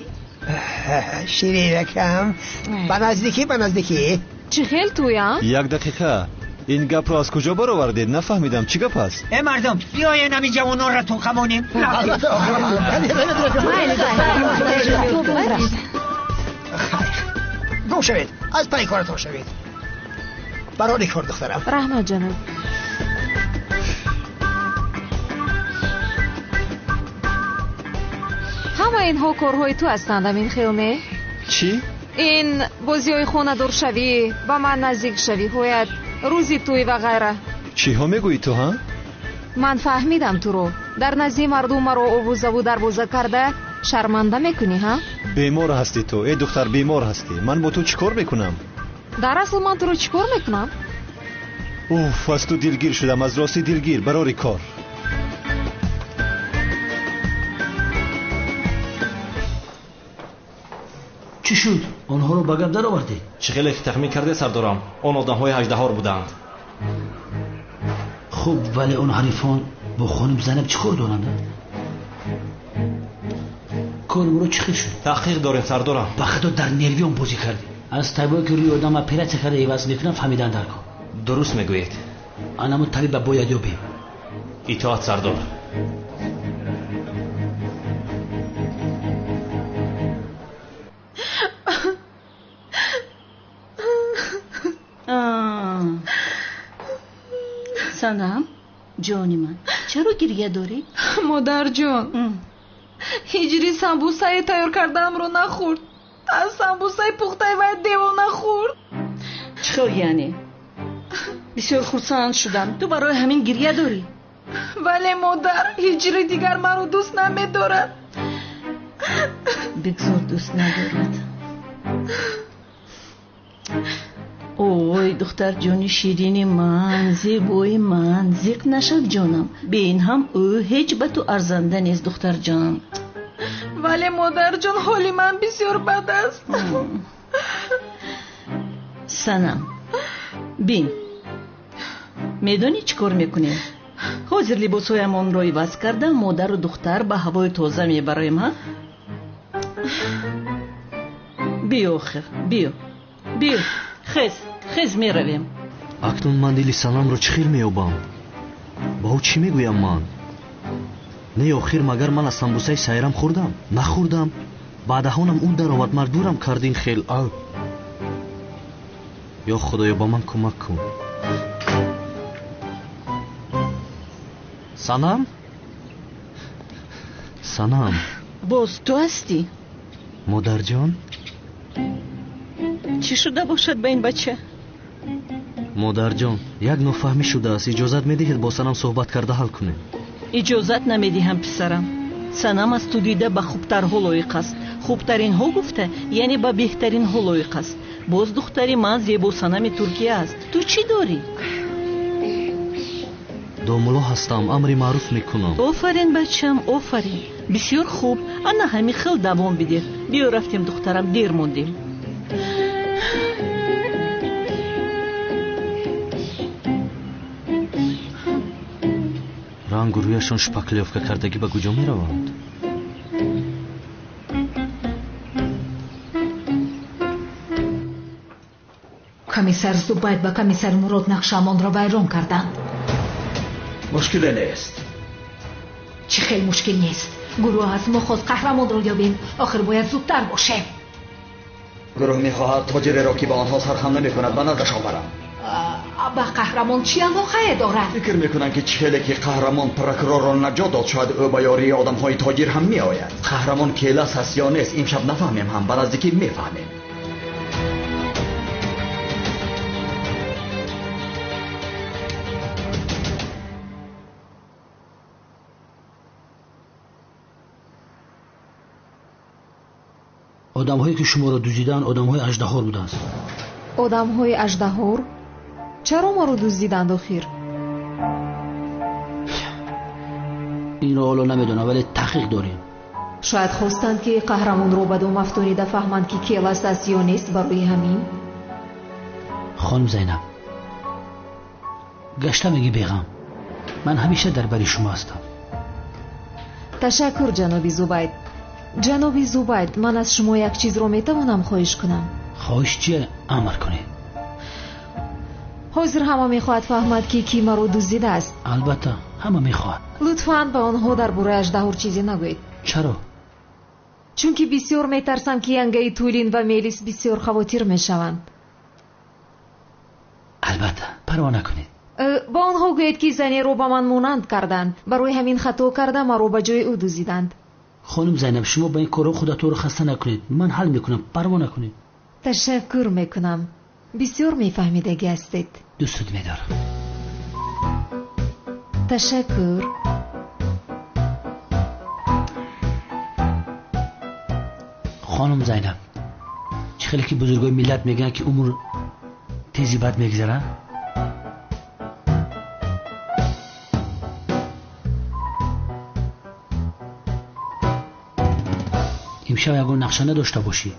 Ширинакам, ба наздикӣ, ба наздикӣ. Чӣ хел тӯя? Як дақиқа, ин гапро аз куҷо баровардед? Нафаҳмидам, чӣ гап аст? Э, мардум, биёен ҳамин ҷавононро тоқамонем. Хайр, гум шавед, аз пайи коратон шавед. Барори кор, духтарам. Раҳмат, ҷаноб. Ҳама инҳо корҳои ту ҳастанд, амин хел, не? Чӣ? Ин бозиҳои хонадоршавӣ, ба ман наздикшавиҳоят, рӯзи тӯй ва ғайра. Чиҳо мегӯӣ ту, ҳа? Ман фаҳмидам туро. Дар назди мардум маро овозаву дарвоза карда шарманда мекунӣ, ҳа? Бемор ҳастӣ ту, э духтар, бемор ҳастӣ. Ман бо ту чӣ кор мекунам? Дар асл ман туро чӣ кор мекунам? Уф, аз ту дилгир шудам, аз ростӣ дилгир. Барори кор. Чӣ шуд? Онҳоро ба гап даровардед? Чӣ хеле ки тахмин карде, сардорам, он одамҳои ҳаждаҳор буданд. Хуб, вале он ҳарифон бо хонум Зайнаб чӣ кор доранд? Кори ӯро чӣ хел шуд? Таҳқиқ дорем, сардорам. Ба худо, дар нервиён бозӣ кардем. Аз табибое ки рӯи одам оператсия карда иваз мекунам, фаҳмидан дар кор. Дуруст мегӯед. Анамун табиба бояд ёбем. Итоат, сардор. Санам, ҷони ман, чаро гирья дорӣ? Модарҷон, ҳиҷри самбусаи тайёр кардаамро нахӯрд. Аз самбусаи пухтаи вай девона хӯрд. Чӣ хел яъне? Бисёр хурсанд шудам. Ту барои ҳамин гирья дорӣ? Вале, модар, ҳиҷри дигар маро дӯст намедорад. Бигзор дӯст надорад. Ой, духтарҷони ширини ман, зебои ман, зиқ нашав, ҷонам. Бе ин ҳам ӯ ҳеҷ ба ту арзанда нест, духтарҷон. Вале, модарҷон, ҳоли ман бисёр бад аст. Санам, бин, медонӣ чӣ кор мекунем? Ҳозир либосҳоямонро иваз карда, модару духтар ба ҳавои тоза мебароем, ҳа? Биё, охир, биё, биё. Хез, хез, меравем. Акнун ман дили Санамро чӣ хел меёбам? Ба ӯ чӣ мегӯям ман? Не, охир, магар ман аз самбусаи Сайрам хӯрдам? Нахӯрдам. Ба даҳонам ӯ даровард, маҷбурам кард ин хел. Ал ё худоё, ба ман кӯмак кун. Санам, Санам. Боз ту ҳастӣ? Модарҷон. Чӣ шуда бошад ба ин бача? Модарҷон, як нофаҳмӣ шудааст. Иҷозат медиҳед бо Санам суҳбат карда ҳал кунем? Иҷозат намедиҳам, писарам. Санам аз ту дида ба хубтарҳо лоиқ аст. Хубтаринҳо гуфта, яъне ба беҳтаринҳо лоиқ аст. Боз духтари ман зебо Санами Туркия аст. Ту чӣ дорӣ? Домулло ҳастам, амри маъруф мекунам. Офарин, бачам, офарин. Бисёр хуб. Ана ҳамин хел давом бидеҳ. Биё, рафтем, духтарам, дер мондем. Рангу рӯяшон шпаклёвка кардагӣ, ба куҷо мераванд? Комиссар Зубайд ба комиссар Мурод нақшаамонро вайрон карданд. Мушкиле нест. Чӣ хел мушкил нест? Гурӯҳ аз мо хост қаҳрамонро ёбем. Охир бояд зудтар бошем. Гурӯҳ мехоҳад тоҷиреро, ки ба онҳо сархам намекунад, ба наздашон барам. Ба қаҳрамон чӣ алоқае дорад? Фикр мекунам, ки чӣ хеле ки қаҳрамон прокурорро наҷот дод, шояд ӯ ба ёрии одамҳои тоҷир ҳам меояд. Қаҳрамон келас аст ё нест, имшаб нафаҳмем ҳам, ба наздикӣ мефаҳмем. Одамҳое ки шуморо дуздиданд, одамҳои аждаҳор буданд. Одамҳои аждаҳор? Чаро маро дуздиданд охир? Инро ҳоло намедонам, вале таҳқиқ дорем. Шояд хостанд, ки қаҳрамонро ба дом афтонида фаҳманд, ки келас аст ё нест, барои ҳамин. Хонум Зайнаб, гашта мегӣ беғам. Ман ҳамеша дар бари шумо ҳастам. Ташаккур, ҷаноби Зубайд. Ҷаноби Зубайд, ман аз шумо як чизро метавонам хоҳиш кунам? Хоҳиш чие? Амр кунед. Ҳозир ҳама мехоҳад фаҳмад, ки кӣ маро дуздидааст. Албатта, ҳама мехоҳад. Лутфан ба онҳо дар бораи аждаҳор чизе нагӯед. Чаро? Чунки бисёр метарсам, ки янгаи Тулин ва Мелис бисёр хавотир мешаванд. Албатта, парво накунед. Ба онҳо гӯед, ки занеро ба ман монанд карданд. Барои ҳамин хато карда маро ба ҷои ӯ дуздиданд. Хонум Зайнаб, шумо ба ин корҳо худатонро хаста накунед. Ман ҳал мекунам, парво накунед. Ташаккур мекунам. Бисёр мефаҳмидагӣ ҳастед. Дӯстат медорам. Ташаккур. Хонум Зайнаб, чӣ хеле ки бузургои миллат мегӯянд, ки умр тези бад мегузарад? Имшаб ягон нақша надошта бошӣ,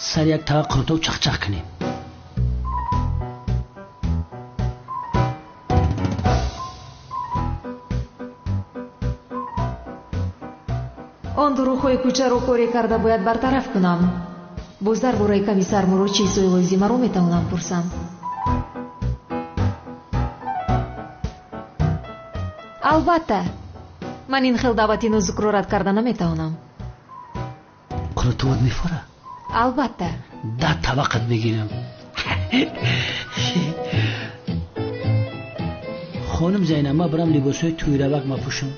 сари як тава қурутоб чахчах кунем. Он дурӯғҳои кӯчаро коре карда бояд бартараф кунам. Боз дар бораи комиссар Мурод чизҳои лозимаро метавонам пурсам. Албатта, ман ин хел даъвати нозукро рад карда наметавонам. Қурутоват мефора? Албатта. Да таваққат мегирам. Хонум Зайнаб, ман барам либосҳои тӯйравак мапӯшам.